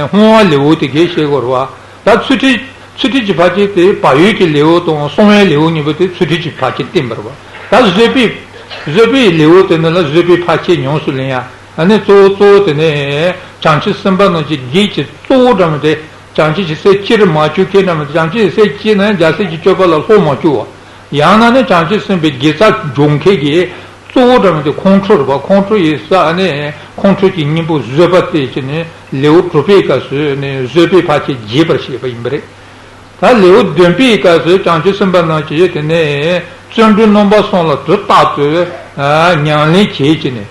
བསྔོ་བ་ལེའུ་དེ་གས་བཤད་དགོས་རེད་བ། ད་ཚུལ་ཁྲིམས་ཚུལ་ཁྲིམས་ཀྱི་བར་ཆད་དེ་བག་ཡོད་ཀྱི་ལེའུ་དང་གསང་བའི་ལེའུ་གཉིས་པོ་དེ་ཚུལ་ཁྲིམས་ཀྱི་བར་ཆད་བསྟན་པ་རེད་བ། ད་བཟོད་པའི་བཟོད་པའི་ལེའུ་དེ་ནི་ལ་བཟོད་པའི་བར་ཆད་ཉུང་སུ་ལེན་ཡ། ཨ་ནི་གཙོ་བོ་གཙོ་བོ་དེ་ནི་བྱང་ཆུབ་སེམས་དཔའ་རྣམས་ཀྱི་གེགས་ཀྱི་གཙོ་བོ་འདྲ་མོ་དེ། བྱང་ཆུབ་ཀྱི་སེམས་སྐྱེ་རུ་མ་བཅུག་མཁན་འདྲ་མོ་དེ། བྱང་ཆུབ་ཀྱི་སེམས་སྐྱེས་ན་རྒྱལ་སྲས་ཀྱི་སྤྱོད་པ་ལ་ལྷོ་མ་བཅུག་བ། ཡང་ན་ནི་བྱང་ཆུབ་སེམས་དཔའི་དགེ་རྩ་སྦྱོང་མཁན་གྱི་གཙོ་བོ་འདྲ་མོ་དེ་ཁོང་ཁྲོ་རེད་པ། ཁོང་ཁྲོ་ཡི་ས་ནི་ཁོང་ཁྲོ་གི་གཉེན་པོ་བཟོད་པ་སྟེ་ཅི་ནི་ལེའུ་དྲུག་པའི་སྐབས་སུ་ནི་བཟོད་པའི་བར་ཆད་རྒྱས་པར་བཤད་པ་ཡིན་པ་རེད། ད་ལེའུ་བདུན་པའི་སྐབས་སུ་བྱང་ཆུབ་སེམས་དཔའ་རྣམས་ཀྱིས་དེ་ནས་བརྩོན་འགྲུས་རྣམ་པ་གསུམ་ལ་དུས་རྟག་ཏུ་ཉམས་ལེན་བྱེད་ཅི་ནི།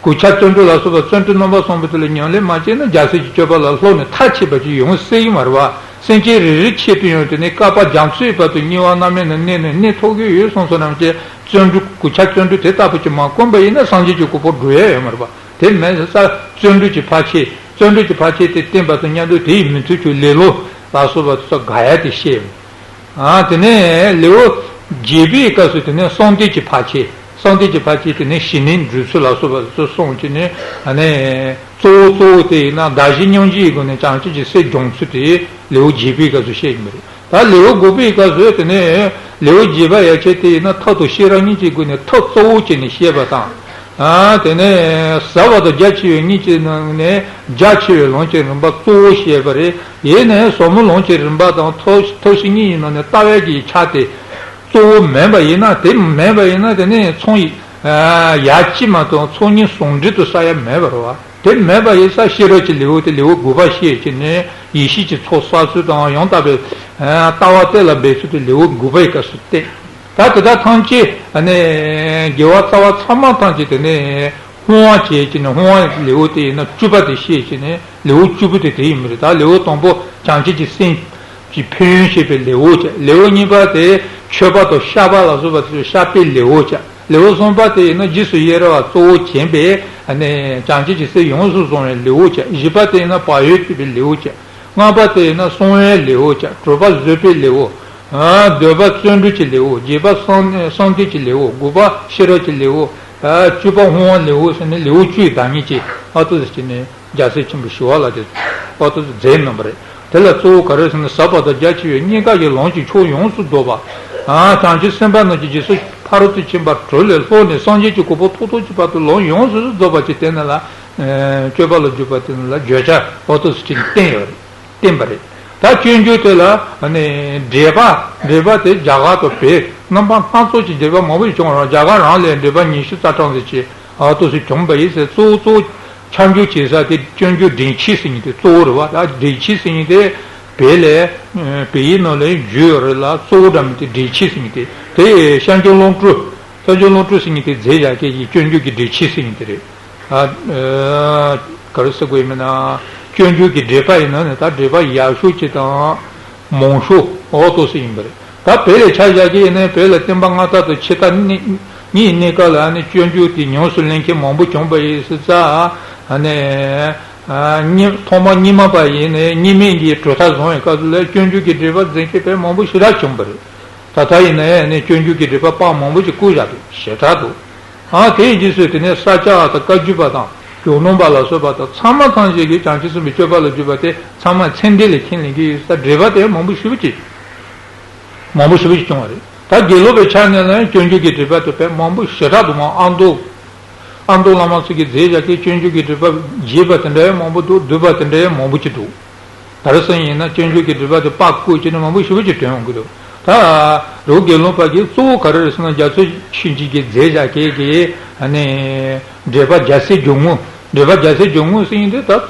གུས་ཕྱག་བརྩོན་འགྲུས་ལ་སོགས་པ་བརྩོན་འགྲུས་རྣམ་པ་གསུམ་པོ་དེ་ལ་ཉམས་ལེན་མ་བྱས་ན་རྒྱལ་སྲས་ཀྱི་སྤྱོད་པ་ལ་ལྷོ་ནས་མཐར་ཕྱིན་པ་ཅིག་ཡོང་སྲིད་ཀྱི་མ་རེད་བ། སེམས་ཅན་རེ་རེའི་ཆེད་དུ་ཡང་དེ་ནས་བསྐལ་པ་རྒྱ་མཚོའི་བར་དུ་དམྱལ་བ་མནར་མེད་ནས་གནས་ནས་གནས་ཐུབ་ཀྱི་ཡོད་གསུངས་སོ་ནམ་ཅེས་བརྩོན་འགྲུས་གུས་ཕྱག་བརྩོན་འགྲུས་དེ་ལྟ་བུ་ཅིག་མ་བསྐུངས་པ་ཡིན་ན་སངས་རྒྱས་ཀྱི་གོ་འཕང་འགྲོ་ཡ་ཡོད་མ་རེད་བ། དེ་མིན་ས་བརྩོན་འགྲུས་ཀྱི་བར་ཆད་བརྩོན་འགྲུས་ཀྱི་བར་ཆད་དེ་བསྟན་པ་དང་མཉམ་དུ་དེ་ཡི་མི་མཐུན་ཕྱོགས་ལེ་ལོ་ལ་སོགས་པ་དེ་ཚོ་དགག་ཡ་དེ་བཤད། ཨ་དེ་ནས་ལེའུ་བརྒྱད་པའི་སྐབས་སུ་དེ་ནས་གསང་གཏད་ཀྱི་བར་ཆད། གསང་གཏད་ཀྱི་བར་ཆད་དེ་ནས་ཞི་གནས་འགྲོ་ཚུལ་ལ་སོགས་པ་ཚོ་གསུངས་ཀྱི་ནས་ཨ་ནས་གཙོ་བོ་གཙོ་བོ་དེ་ཡིན་ན་བདག་གཞན་མཉམ་བརྗེའི་སྒོ་ནས་བྱང་ཆུབ་ཀྱི་སེམས་སྦྱོང་ཚུལ་དེ་ལེའུ་བརྒྱད་པའི་སྐབས་སུ་བཤད་ཀྱི་མ་རེད། ད་ལེའུ་དགུ་པའི་སྐབས་སུ་དེ་ནས་ལེའུ་བརྒྱད་པ་ཡན་ཆད་དེ་ཡིན་ན་ཐབས་དང་ཤེས་རབ་གཉིས་ཀྱི་སྒོ་ནས་ཐབས་གཙོ་བོ་བྱས་ནས་བཤད་པ་དང་། ཨ་དེ་ནས་ཟབ་པ་དང་རྒྱ་ཆེ་བའི་གཉིས་ཀྱི་ནང་ནས་རྒྱ་ཆེ་བའི་ལམ་གྱི་རིམ་པ་གཙོ་བོ་བཤད་པ་རེད། ཡིན་ནའི་ཟབ་མོ་ལམ་གྱི་རིམ་པ་དང་ཐབས་ཐབས་ཤེས་གཉིས་ཡིན་ནོ་ནས་ལྟ་བའི་གི་ཆ་དེ་གཙོ་བོ་མིན་པ་ཡིན་ན་དེ་མིན་པ་ཡིན་ན་དེ་ནས་ཚོང་ཡི་ཡ་གཅིག་མ་གཏོགས་ཚོགས་གཉིས་ཟུང་འབྲེལ་དུ་བསགས་ཡ་མེད་པ་རེད་བ། དེ་མེད་པ་ཡིན་ས་ཤེས་རབ་ཀྱི་ལེའུ་དེ་ལེའུ་དགུ་པ་བཤད་ཀྱི་ནས་ཡེ་ཤེས་ཀྱི་ཚོགས་བསགས་ཚུལ་དང་ཡང་དག་པའི་ལྟ་བ་གཏན་ལ་འབེབས་ཚུལ་དེ་ལེའུ་དགུ་པའི་སྐབས་སུ་བསྟན། ད་དེ་དག་ཐམས་ཅད་ནས་དགེ་བ་རྩ་བ་ཚང་མ་ཐམས་ཅད་དེ་ནས་བསྔོ་བ་བྱས་ཀྱི་ནས་བསྔོ་བ་ལེའུ་དེ་ཡིན་ན་བཅུ་པ་དེ་བཤད་ཀྱི་ནས་ལེའུ་བཅུ་པོ་དེ་དེ་ཡིན་མི་རེད། ད་ལེའུ་དང་པོ་བྱང་ཆུབ་ཀྱི་སེམས་ཀྱི་ཕན་ཡོན་བཤད་པའི་ལེའུ་བྱས། ལེའུ་གཉིས་པ་དེ་མཆོད་པ་དང་བཤགས་པ་ལ་སོགས་པ་དེ་བཤགས་པའི་ལེའུ་བྱས། ལེའུ་གསུམ་པ་དེ་ཡིན་ན་རྗེས་སུ་ཡི་རང་བ་གཙོ་བོ་བྱས་པས་བྱང་ཆུབ་ཀྱི་སེམས་ཡོངས་སུ་བཟུང་བའི་ལེའུ་བྱས། བཞི་པ་དེ་ཡིན་ན་བག་ཡོད་བྱེད་པའི་ལེའུ་བྱས། ལྔ་པ་དེ་ཡིན་ན་གསང་བའི་ལེའུ་བྱས། དྲུག་པ་བཟོད་པའི་ལེའུ། ཨ་བདུན་པ་བརྩོན་འགྲུས་ཀྱི་ལེའུ། བརྒྱད་པ་གསང་གསང་གཏད་ཀྱི་ལེའུ། དགུ་པ་ཤེས་རབ་ཀྱི་ལེའུ། ཨ་བཅུ་པ་བསྔོ་བ་ལེའུ་ཟེར་ནས་ལེའུ་བཅུའི་བདག་ཉིད་ཀྱི་ཨ་ཏོ་ཟེར་གྱི་ནས་རྒྱལ་སྲས་ཆེན་པོ་ཞི་བ་ལྷ་དེ་ཨ་ཏོ་མཛད་གནང་བ་རེད། དེ་ལ་གཙོ་བོ་ག་རེ་ཟེར་ན་ཟབ་པ་དང་རྒྱ་ཆེ་བའི་གཉིས་ཀ་གི་ལམ་གྱི་ཕྱོགས་ཡོངས་སུ་རྫོགས་པ། ཨ་བྱང་ཆུབ་སེམས་དཔའ་རྣམས་ཀྱི་རྗེས་སུ་ ཕ་རོལ་ཏུ་ཕྱིན་པ་དྲུག་ལས་ལྷོ་ནས་སངས་རྒྱས་ཀྱི་གོ་འཕང་ཐོབ་ཐོབ་ཀྱི་བར་དུ་ལམ་ཡོངས་སུ་རྫོགས་པ་ཅིག་དེ་ནི་ལ། ཨ་སྤྱོད་པ་ལ་འཇུག་པ་དེ་ནི་ལ་བརྗོད་བྱ་འོ་ཐོག་སུ་ཅིག་བསྟན་ཡོད་རེད། བསྟན་པ་རེད། ད་སྤྱོད་འཇུག་དེ་ལ་ནི་འགྲེལ་པ། འགྲེལ་པ་དེ་རྒྱ་གར་དུ་བོད་རྣམ་པ་སྣ་ཚོགས་ཀྱི་འགྲེལ་པ་མང་པོ་ཞིག་བྱུང་བ་རེད། རྒྱ་གར་རང་ལས་འགྲེལ་པ་ཉི་ཤུ་རྩ་གྲངས་ཙམ་ཅིག་ཨ་ཐོག་སུ་བྱུང་བ་ཡིན་ཟེར། གཙོ་བོ་གཙོ་བོ་ཁྱབ་འཇུག་བྱེད་ས་དེ་སྤྱོད་འཇུག་འགྲེལ་ཆེན་ཟེར་མཁན་དེ་གཙོ་བོ་རེད་བ། ད་འགྲེལ་ཆེན་ཟེར་མཁན་དེ་བོད་ལས། བོད་ཡིག་ནང་ལ་བརྗོད་ཡོད་རེད་ལ། གཙོ་བོ་འདྲ་མིན་དེ་འགྲེལ་ཆེན་ཟེར་མཁན་དེ། དེ་ཤར་ཕྱོགས་ཀློང་གྲོལ། ཤར་ཕྱོགས་ཀློང་གྲོལ་ཟེར་མཁན་དེ་མཛད་བཞག་མཁན་གྱི་སྤྱོད་འཇུག་གི་འགྲེལ་ཆེན་ཟེར་མཁན་དེ་རེད། ཨ་ཨ་ག་རེ་ཟེར་དགོས་ཡིན་མིན་ན། སྤྱོད་འཇུག་གི་འགྲེལ་པ་ཡིན་ན་ནི་ད་འགྲེལ་པ་ཡག་ཤོས་ཅིག་དང་མང་ཤོས་འོ་ཐོག་སུ་ཡིན་པ་རེད། ད་བོད་ལ་ཆ་བཞག་གི་ཡིན་ན་བོད་ལ་བསྟན་པ་སྔ་དར་དང་ཕྱི་དར་གཉིས་གཉིས་གནས་སྐབས་ལ་ནི་སྤྱོད་འཇུག་དེ་ཉམས་སུ་ལེན་མཁན་མང་པོ་བྱུང་བ་ཡིན་ཟེར་ཙང་ནི། ཨ་རྙིང་ཐོག་མར་རྙིང་མ་པ་ཡིན་ནའི་རྙིང་མའི་གི་གྲུབ་མཐའ་བཟུང་བའི་སྐབས་སུ་ལ་སྤྱོད་འཇུག་གི་འགྲེལ་པ་མཛད་མཁན་དཔེ་མང་པོ་ཞེ་དྲག་བྱུང་བ་རེད། ད་ལྟ་ཡིན་ན་ཡང་ནི་སྤྱོད་འཇུག་གི་འགྲེལ་པ་དཔེ་མང་པོ་ཞིག་བཀོད་བཞག་འདུག་ཞེ་དྲག་འདུག་ཨ་དེའི་རྗེས་སུ་དེ་ནས་ས་སྐྱ་དང་བཀའ་བརྒྱུད་པ་དང་ཇོ་ནང་པ་ལ་སོགས་པ་དང་ཚང་མ་ཐམས་ཅད་ཀྱིས་བྱང་ཆུབ་སེམས་དཔའི་སྤྱོད་པ་ལ་འཇུག་པ་དེ་ཚང་མས་ཚད་ལྡན་ལ་ཁས་ལེན་གྱི་ཡོད་ས་འགྲེལ་པ་དེ་མང་པོ་ཞེ་པོ་ཅིག་མང་པོ་ཞེ་པོ་ཅིག་བྱུང་བ་རེད། ད་དགེ་ལུགས་པའི་ཆ་ནས་ལ་ཡང་སྤྱོད་འཇུག་གི་འགྲེལ་པ་དེ་དཔེ་མང་པོ་ཞེ་དྲག་འདུག་མ་ཨ་མདོ། ཨ་མདོ་བླ་མ་ཚོ་གིས་མཛད་བཞག་གི་སྤྱོད་འཇུག་གི་འགྲེལ་པ་རྒྱས་པ་དེ་འདྲ་ཡང་མང་པོ་འདུག་བསྡུས་པ་དེ་འདྲ་ཡང་མང་པོ་ཅིག་འདུག་ག་རེ་ཟེར་ཡིན་ན་སྤྱོད་འཇུག་གི་འགྲེལ་པ་དེ་དཔེ་བཀོད་བྱས་ནས་མང་པོ་ཞེ་པོ་ཅིག་བཏོན་ཡོང་གི་འདུག་ད་རི་བོ་དགེ་ལུགས་པ་གིས་གཙོ་བོ་ག་རེ་རེད་ཟེར་ན་རྒྱ་མཚོ་ཆོས་འབྱིན་གྱིས་མཛད་བཞག་གི་གི་ཨ་ནི་འགྲེལ་པ་རྒྱལ་སྲས་སྒྲོལ་དངོས། འགྲེལ་པ་རྒྱལ་སྲས་སྒྲོལ་དངོས་ཟེར་ཡིན་དུས་ད།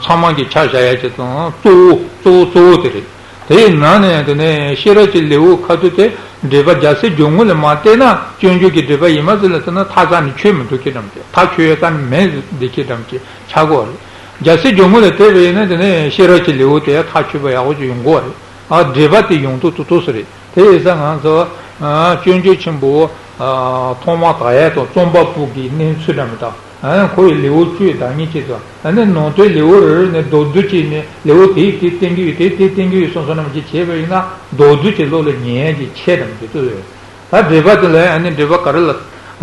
ཚང་མ་གི་ཆ་བཞག་ཡ་ཅིག་དང་གཙོ་བོ་གཙོ་བོ་གཙོ་བོ་དེ་རེད། དེའི་ནང་ནས་དེ་ནས་ཤེས་རབ་ཀྱི་ལེའུ་ཁ་ཐུག་དེ་འགྲེལ་པ་རྒྱལ་སྲས་སྒྲོལ་དངོས་ལ་མ་བལྟས་ན་སྤྱོད་འཇུག་གི་འགྲེལ་པ་ཡིན་མ་ཟེར་ལ་ཟེར་ན་ཐག་ཆག་ནས་ཆོད་མི་འདུག་ཁྱེད་རྣམས་ཀྱིས་ཐག་ཆོད་ཡ་ཙམ་མེད་འདི་ཁྱེད་རྣམས་ཀྱིས་ཆགས་དགོས་རེད། རྒྱལ་སྲས་སྒྲོལ་དངོས་ལ་བལྟས་པ་ཡིན་ན་དེ་ནས་ཤེས་རབ་ཀྱི་ལེའུ་དེ་ཐག་ཆོད་པ་ཡག་པོ་ཅིག་ཡོང་གི་རེད། ཨ་འགྲེལ་པ་དེ་ཡོང་ཐུབ་ཐུབ་ཐུབ་སུ་རེད། དེ་ཡིན་ཙང་ང་ཚོ་ཨ་སྤྱོད་འཇུག་ཆེན་པོ་ཨ་ཐོག་མ་དག་ཡས་དང་རྩོམ་པ་པོ་གི་གནས་ཚུལ་འདྲ་མི་འདྲ། ཨ་ཁོ་ཡི་ལེའུ་བཅུའི་བདག་ཉིད་ཅེས་སོ། ཨ་ནི་ནང་དོན་ལེའུ་རེ་རེ་ནས་མདོར་བསྡུས་བྱས་ནས་ལེའུ་དེ་ཡིས་དེ་བསྟན་གྱི་ཡོད་དེ་དེ་བསྟན་གྱི་ཡོད་གསུངས་སོང་ནམ་ཅིག་བྱས་པ་ཡིན་ན་མདོར་བསྡུས་ཀྱི་བློ་ལ་ཉན་ཡས་ཀྱི་ཆེད་དམ་གྱི་བཏུ་ཡོད། ད་འགྲེལ་པ་དེ་ལ་ཨ་ནི་འགྲེལ་པ་ག་རེ་ལ་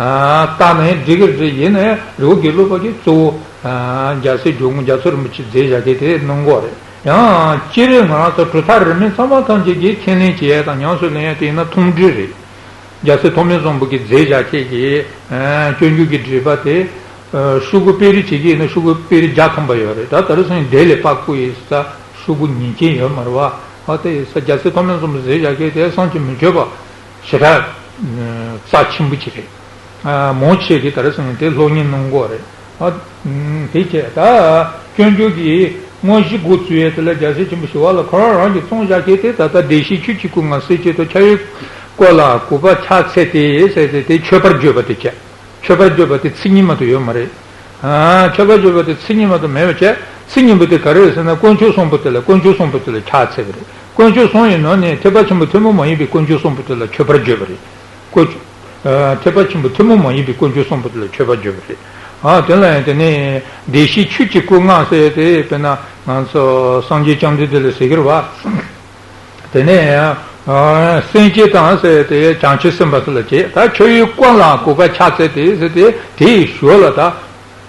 ཨ་བལྟས་ན་ཡང་འགྲིག་གི་རེད། ཡིན་ན་ཡང་རི་བོ་དགེ་ལུགས་པ་གིས་གཙོ་བོ་ཨ་རྒྱལ་སྲས་སྒྲོལ་དངོས་རྒྱ་མཚོ་རིན་པོ་ཆེས་མཛད་བཞག་གི་དེ་གནང་གི་རེད། ཡང་སྤྱིར་ང་རང་ཚོ་གྲུབ་མཐའ་རིས་མེད་ཚང་མ་ཐམས་ཅད་ཀྱིས་ཁས་ལེན་བྱེད་ཡས་དང་ཉམས་སུ་ལེན་ཡས་དེ་ཡིན་ན་ཐུང་འབྲིང་རེད། རྒྱལ་སྲས་ཐོགས་མེད་བཟང་པོ་གིས་མཛད་བཞག་ཁྱེད་ཀྱི་སྤྱོད་འཇུག་གི་འགྲེལ་པ་དེ་ཤོག་གུ་དཔེ་རིས་བྱེད་ཀྱི་ཡིན་ན་ཤོག་གུ་དཔེ་རིས་བརྒྱ་ཐམ་པ་ཡོད་རེད། ད་ད་རེས་སང་ཉིན་དེབ་ལ་དཔེ་བཀོད་ཡས་ས་ཤོག་གུ་ཉིས་བརྒྱ་ཡོད་མ་རེད་བ། ཨ་དེ་ས་རྒྱལ་སྲས་ཐོགས་མེད་བཟང་པོས་མཛད་བཞག་ཁྱེད་དེ་བསམ་གྱིས་མི་ཁྱབ་པ་ཞེ་དྲག་རྩ་ཆེན་པོ་ཅིག་རེད། མང་ཆེ་གིས་ད་རེས་སང་ཉིན་དེ་སློབ་གཉེར་གནང་གི་ཡོད་རེད། ཨ། དེ་བྱས་ད། སྤྱོད་འཇུག་གི་དངོས་གཞི་འགོ་བཙུགས་ཡས་དེ་ལ་རྒྱལ་སྲས་ཆེན་པོ་ཞི་བ་ལྷ་ཁོ་རང་རང་གིས་རྩོམ་བཞག་མཁན་དེ་ད་ལྟ་བདེ་གཤེགས་ཆོས་ཀྱི་སྐུ་མངའ་གསལ་བྱེད་དང་ཁྱབ་ཡུལ་སྐོར་ལ་གུས་པ་ཕྱག་འཚལ་ཏེ་ཟེར་ཏེ་དེ་མཆོད་པར་བརྗོད་པ་དེ་བྱས། མཆོད་པར་བརྗོད་པ་དེ་ཚིག་གཉིས་མ་གཏོགས་ཡོད་མ་རེད། ཨ། མཆོད་པར་བརྗོད་པ་དེ་ཚིག་གཉིས་མ་གཏོགས་མེད་པ་བྱས། ཚིག་གཉིས་པོ་དེ་ག་རེ་རེད་ཟེར་ན་དཀོན་མཆོག་གསུམ་པོ་དེ་ལ་དཀོན་མཆོག་གསུམ་པོ་དེ་ལ་ཕྱག་འཚལ་བ་རེད། དཀོན་མཆོག་གསུམ་ཡི་ནང་ནས་ཐེག་པ་ཆེན་པོ་ཐུན་མོང་མ་ཡིན་པའི་དཀོན་མཆོག་གསུམ་པོ་དེ་ལ་མཆོད་པར་བརྗོད་པ་རེད། དཀོན་མཆོག་ཨ། ཐེག་པ་ཆེན་པོ་ཐུན་མོང་མ་ཡིན་པའི་དཀོན་མཆོག་གསུམ་པོ་དེ་ལ་མཆོད་པར་བརྗོད་པ་རེད། ཨ། དེ་ལ་ཡང་དེ་ནས་བདེ་གཤེགས་ཆོས་ཀྱི་སྐུ་མངའ་ཟེར་ཏེ་དཔེར་ན་ང་ཚོ་སངས་རྒྱས་བཅོམ་ལྡན་འདས་ལ་ཟེར་གྱི་རེད་བ། དེ་ནས་ཨ། སེམས་ཅན་དང་ཟེར་ཏེ་བྱང་ཆུབ་སེམས་དཔའ་ཚོ་ལ་བྱེད་ད་ཁྱོད་ཡི་སྐུ་ལ་གུས་པ་ཕྱག་འཚལ་ཏེ་ཟེར་ཏེ་དེའི་ཞོར་ལ་ད།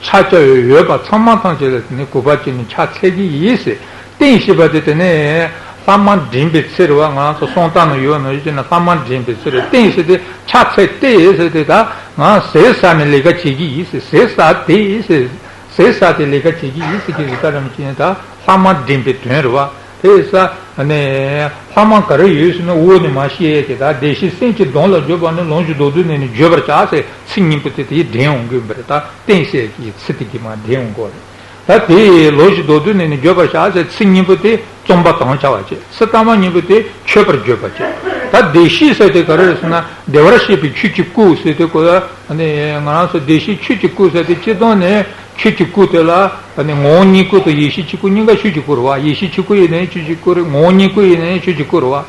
ཕྱག་བྱ་བའི་ཡོད་པ་ཚང་མ་ཐམས་ཅད་ལ་དེ་ནས་གུས་པ་བྱས་ནས་ཕྱག་འཚལ་གྱི་ཡིན་ཟེར། རྟེན་ཞེས་པ་དེ་དེ་ནས་ལྷག་མ་འདྲེན་པའི་ཚེ་རེད་བ། ང་ཚོ་གསང་རྟགས་ན་ཡོད་ནོ་ཡོད་ཅེ་ན་ལྷག་མ་འདྲེན་པའི་ཚེ་རེད། རྟེན་ཟེར་ཏེ་ཕྱག་འཚལ་ཏེ་ཟེར་ཏེ་ད་ང་ཟས་ཟ་ནས་ལས་ཀ་བྱེད་ཀྱི་ཡིན་ཟེར། ཟས་ཟ་སྟེ་ཟེར། ཟས་ཟ་སྟེ་ལས་ཀ་བྱེད་ཀྱི་ཡིན་ཟེར་གྱི་རེད། ད་རམ་ཅེ་ན་ད་ལྷག་མ་འདྲེན་པའི་དོན་རེད་བ། དེ་ས་ནས་ལྷག་མ་ག་རེ་ཡོད་ཟེར་ན་འོག་ནས་མར་བཤད་ཀྱི་ད་བདེ་གཤེགས་སེམས་ཀྱི་དོན་ལ་བརྗོད་པ་ནི་ལོངས་སྤྱོད་མདོར་བསྡུས་ནས་ནི་བརྗོད་པར་བྱ་ཟེར་ཚིག་གཉིས་པོ་དེ་དེའི་འདྲེན་འོང་གི་ཡིན་པ་རེད། ད་རྟེན་ཟེར་གྱི་ཚིག་དེ་གིས་མར་འདྲེན་འོང་གི་རེད། ད་དེ་ལོངས་སྤྱོད་མདོར་བསྡུས་ནས་ནི་བརྗོད་པར་བྱ་ཟེར་ཚིག་གཉིས་པོ་དེ་རྩོམ་པ་དང་བྱ་བ་བྱེད། ཚིག་རྟགས་མ་གཉིས་པོ་དེ་མཆོད་པར་བརྗོད་པ་བྱེད། ད་བདེ་གཤེགས་ཟེར་དེ་ག་རེ་རེད་ཟེར་ན་བདེ་བར་གཤེགས་པའི་ཆོས་ཀྱི་སྐུ་ཟེར་དེ་གོ་ནི་ང་རང་ཚོ་བདེ་གཤེགས་ཆོས་ཀྱི་སྐུ་ཟེར་དེ་སྤྱིར་བཏང་ནས་ཆོས་ཀྱི་སྐུ་དེ་ལ་ངོ་བོ་ཉིད་སྐུ་དང་ཡེ་ཤེས་ཆོས་སྐུ་གཉིས་ཀ་ཆོས་ཀྱི་སྐུ་རེད་བ། ཡེ་ཤེས་ཆོས་སྐུ་ཡིན་ནའི་ཆོས་ཀྱི་སྐུ་རེད། ངོ་བོ་ཉིད་སྐུ་ཡིན་ནའི་ཆོས་ཀྱི་སྐུ་རེད་བ།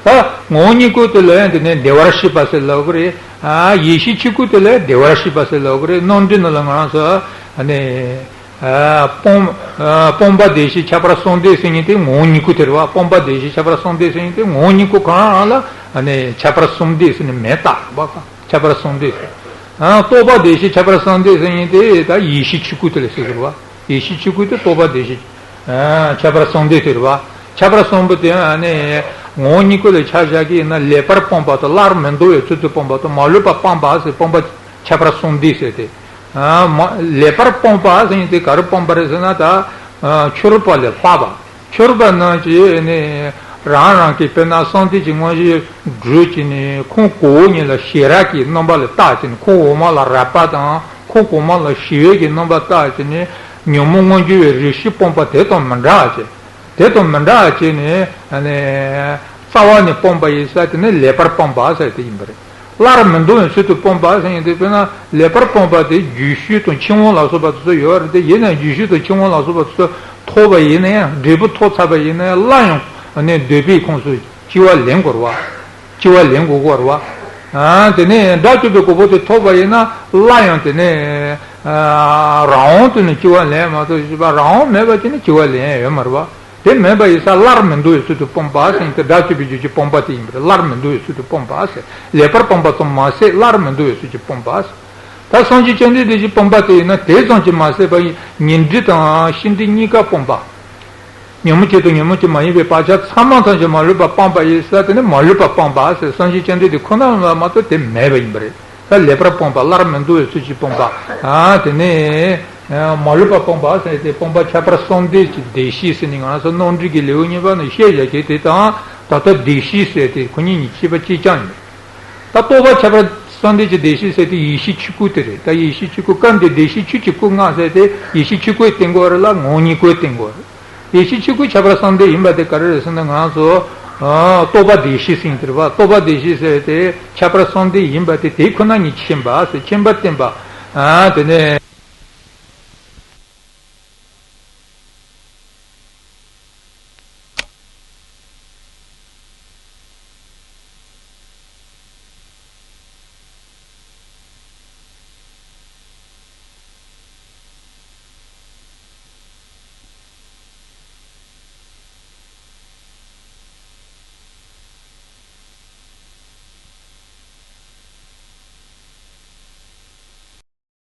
ད་ངོ་བོ་ཉིད་སྐུ་དེ་ལ་ཡང་དེ་ནས་བདེ་བར་གཤེགས་པ་ཟེར་ལབ་ཀྱི་རེད། ཨ། ཡེ་ཤེས་ཆོས་སྐུ་དེ་ལ་བདེ་བར་གཤེགས་པ་ཟེར་ལབ་ཀྱི་རེད། རྣམ་འགྲེལ་ནང་ལ་ང་རང་ཚོ་ཨ་ནི་ཨ་སྤོང་ཨ་སྤོང་བ་བདེ་གཤེགས་ཁྱད་པར་གསུམ་ལྡན་ཟེར་མཁན་དེ་ངོ་བོ་ཉིད་སྐུ་དེ་རེད་བ། སྤོང་བ་བདེ་གཤེགས་ཁྱད་པར་གསུམ་ལྡན་ཟེར་མཁན་དེ་ངོ་བོ་ཉིད་སྐུ་གང་རང་ལ་ཨ་ནི་ཁྱད་པར་གསུམ་ལྡན་ཟེར་ནས་མེད་ད་བ། ཁྱད་པར་གསུམ་ལྡན་ཟེར། ཨ། རྟོགས་པ་བདེ་གཤེགས་ཁྱད་པར་གསུམ་ལྡན་ཟེར་མཁན་དེ་ད་ཡེ་ཤེས་ཆོས་སྐུ་དེ་ལ་ཟེར་གྱི་རེད་བ། ཡེ་ཤེས་ཆོས་སྐུ་དེ་རྟོགས་པ་བདེ་གཤེགས་ཨ་ཁྱད་པར་གསུམ་ལྡན་དེ་རེད་བ། ཁྱད་པར་གསུམ་པོ་དེ་ཨ་ནི་ ངོ་བོ་ཉིད་ཀུན་ལ་ཆ་བཞག་གི་ཡིན་ན། ལེགས་པར་སྤངས་པ་དང་སླར་མི་འདོར་བའི་ཚུལ་དུ་སྤངས་པ་དང་། མ་ལུས་པ་སྤངས་པ་ཟེར། སྤངས་པ་ཁྱད་པར་གསུམ་འདུས་ཟེར་ཏེ། ཨ་མ་ལེགས་པར་སྤངས་པ་ཟེར་ཡིན་ཏེ་ག་རེ་སྤངས་པ་རེད་ཟེར་ན། ད་ཨ་ཆོས་རབ་པ་ལས་ལྷག་པ། ཆོས་རབ་པ་རྣམས་ཀྱིས་ནི་རང་རང་གི་དཔེར་ན་བསམ་གཏན་གྱི་དངོས་གཞི་བསྒྲུབ་བྱས་ནས། ཁོང་གོ་བོ་ཉིད་ལ་ཞི་རགས་ཀྱི་རྣམ་པ་ལ་བརྟགས་བྱས་ནས། ཁོང་འོག་མ་ལ་རགས་པ་དང་། ཁོང་གོང་མ་ལ་ཞི་བའི་གི་རྣམ་པ་བརྟགས་བྱས་ནས། ཉོན་མོངས་མངོན་གྱུར་བའི་རེ་ཞིག་སྤངས་པ་དེ་དང་མི་འདྲ་བ་བྱས། དེ་དང་མི་འདྲ་བ་བྱས་ནས་ཨ་ནི་རྩ་བ་ནས་སྤངས་པ་ཡིན་ས་དེ་ནི་ལེགས་པར་སྤངས་པ་ཟེར་དེ་ཡིན་པ་རེད། སླར་མི་འདོར་བའི་ཚུལ་དུ་སྤངས་པ་ཟེར་ཡིན་དུས། དཔེར་ན་ལེགས་པར་སྤངས་པ་དེ་རྒྱུ་ཞུགས་དང་འཆིང་བ་ལ་སོགས་པ་དེ་ཚོ་ཡོད་རེད་དེ། ཡིན་ནའང་རྒྱུ་ཞུགས་དང་འཆིང་བ་ལ་སོགས་པ་དེ་ཚོ་ཐོབ་པ་ཡིན་ན་ཡང་། འབྲས་བུ་ཐོབ་ཚར་བ་ཡིན་ན་ཡང་། སླར་ཡང་ཨ་ནི་འདོད་པའི་ཁོངས་སུ་སྐྱེ་བ་ལེན་དགོས་རེད་བ། སྐྱེ་བ་ལེན་དགོས་ཀྱི་རེད་བ། ཨ་དེ་ནས་དགྲ་བཅོམ་པའི་གོ་འཕང་དེ་ཐོབ་པ་ཡིན་ན། སླར་ཡང་དེ་ནས་ཨ་རང་དབང་དུ་ནི་སྐྱེ་བ་ལེན་མ་གཏོགས། རང་དབང་མེད་པ་དེ་ནི་སྐྱེ་བ་ལེན་ཡ་ཡོད་མ་རེད་བ། དེ་མེད་པ་ཡིན་ས་སླར་མི་འདོར་བའི་ཚུལ་དུ་སྤངས་པ་ཟེར་ཡིན་ཏེ། དགྲ་བཅོམ་པའི་རྒྱུད་ཀྱི་སྤངས་པ་དེ་ཡིན་པ་རེད། སླར་མི་འདོར་བའི་ཚུལ་དུ་སྤངས་པ་ཟེར། ལེགས་པར་སྤངས་པ་ཙམ་མ་ཟད་སླར་མི་འདོར་བའི་ཚུལ་གྱིས་སྤངས་པ་ཟེར། ད་སངས་རྒྱས་བཅོམ་ལྡན་འདས་ཀྱིས་སྤངས་པ་དེ་ཡིན་ན། དེ་ཙམ་གྱིས་མ་ཟད་པ་ཉེ་འབྲེལ་དང་ཤེས་འབྲེལ་གཉིས་ཀ་སྤངས་པ། ཉོན་མོངས་ཅན་དང་ཉོན་མོངས་ཅན་མ་ཡིན་པའི་བག་ཆགས་ཚང་མ་ཐམས་ཅད་མ་ལུས་པ་སྤངས་པ་ཡིན་ས་དེ་ནི་མ་ལུས་པ་སྤངས་པ་ཟེར། སངས་རྒྱས་བཅོམ་ལྡན་འདས་ཁོ་ན་ལ་མ་གཏོགས་དེ་མེད་པ་ཡིན་པ་རེད། ད་ལེགས་པར་སྤངས་པ། སླར་མི་འདོར་བའི་ཚུལ་གྱིས་སྤངས་པ། ཨ་དེ་ནས་མ་ལུས་པ་སྤངས་པ་ཟེར་ཏེ། སྤངས་པ་ཁྱད་པར་གསུམ་ལྡན་གྱི་བདེ་གཤེགས་ཟེར་ནས། ང་ཚོ་རྣམ་འགྲེལ་གྱི་ལེའུ་གཉིས་པ་ནས་བཤད་བཞག་གི་དེ་དང་། ད་ལྟ་བདེ་གཤེགས་ཟེར་ཏེ་ཁོ་གཉིས་གཉིས་ཁྱད་པར་གཅིག་རྐྱང་ཡིན། ད་རྟོགས་པ་ཁྱད་པར་གསུམ་ལྡན་གྱི་བདེ་གཤེགས་ཟེར་དེ་ཡེ་ཤེས་ཆོས་སྐུ་དེ་རེད། ད་ཡེ་ཤེས་ཆོས་སྐུ། སྐབས་འདིར་བདེ་གཤེགས་ཆོས་ཀྱི་སྐུ་མངའ་ཟེར་ཏེ། ཡེ་ཤེས་ཆོས་སྐུ་བསྟན་དགོས་རེད་ལ། ངོ་བོ་ཉིད་སྐུ་བསྟན་དགོས་རེད། ཡེ་ཤེས་ཆོས་སྐུ་ཁྱད་པར་གསུམ་ལྡན་ཡིན་པ་དེ་ག་རེ་རེད་ཟེར་ན། ང་ཚོ་ཨ་རྟོགས་པ་བདེ་གཤེགས་ཟེར་དེ་རེད་བ། རྟོགས་པ་བདེ་གཤེགས་ཟེར་དེ་ཁྱད་པར་གསུམ་ལྡན་ཡིན་པ་དེ་དེ་ཁོ་ན་ཉིད་མཁྱེན་པ་ཟེར། མཁྱེན་པ་བསྟན་པ། ཨ་དེ་ནས།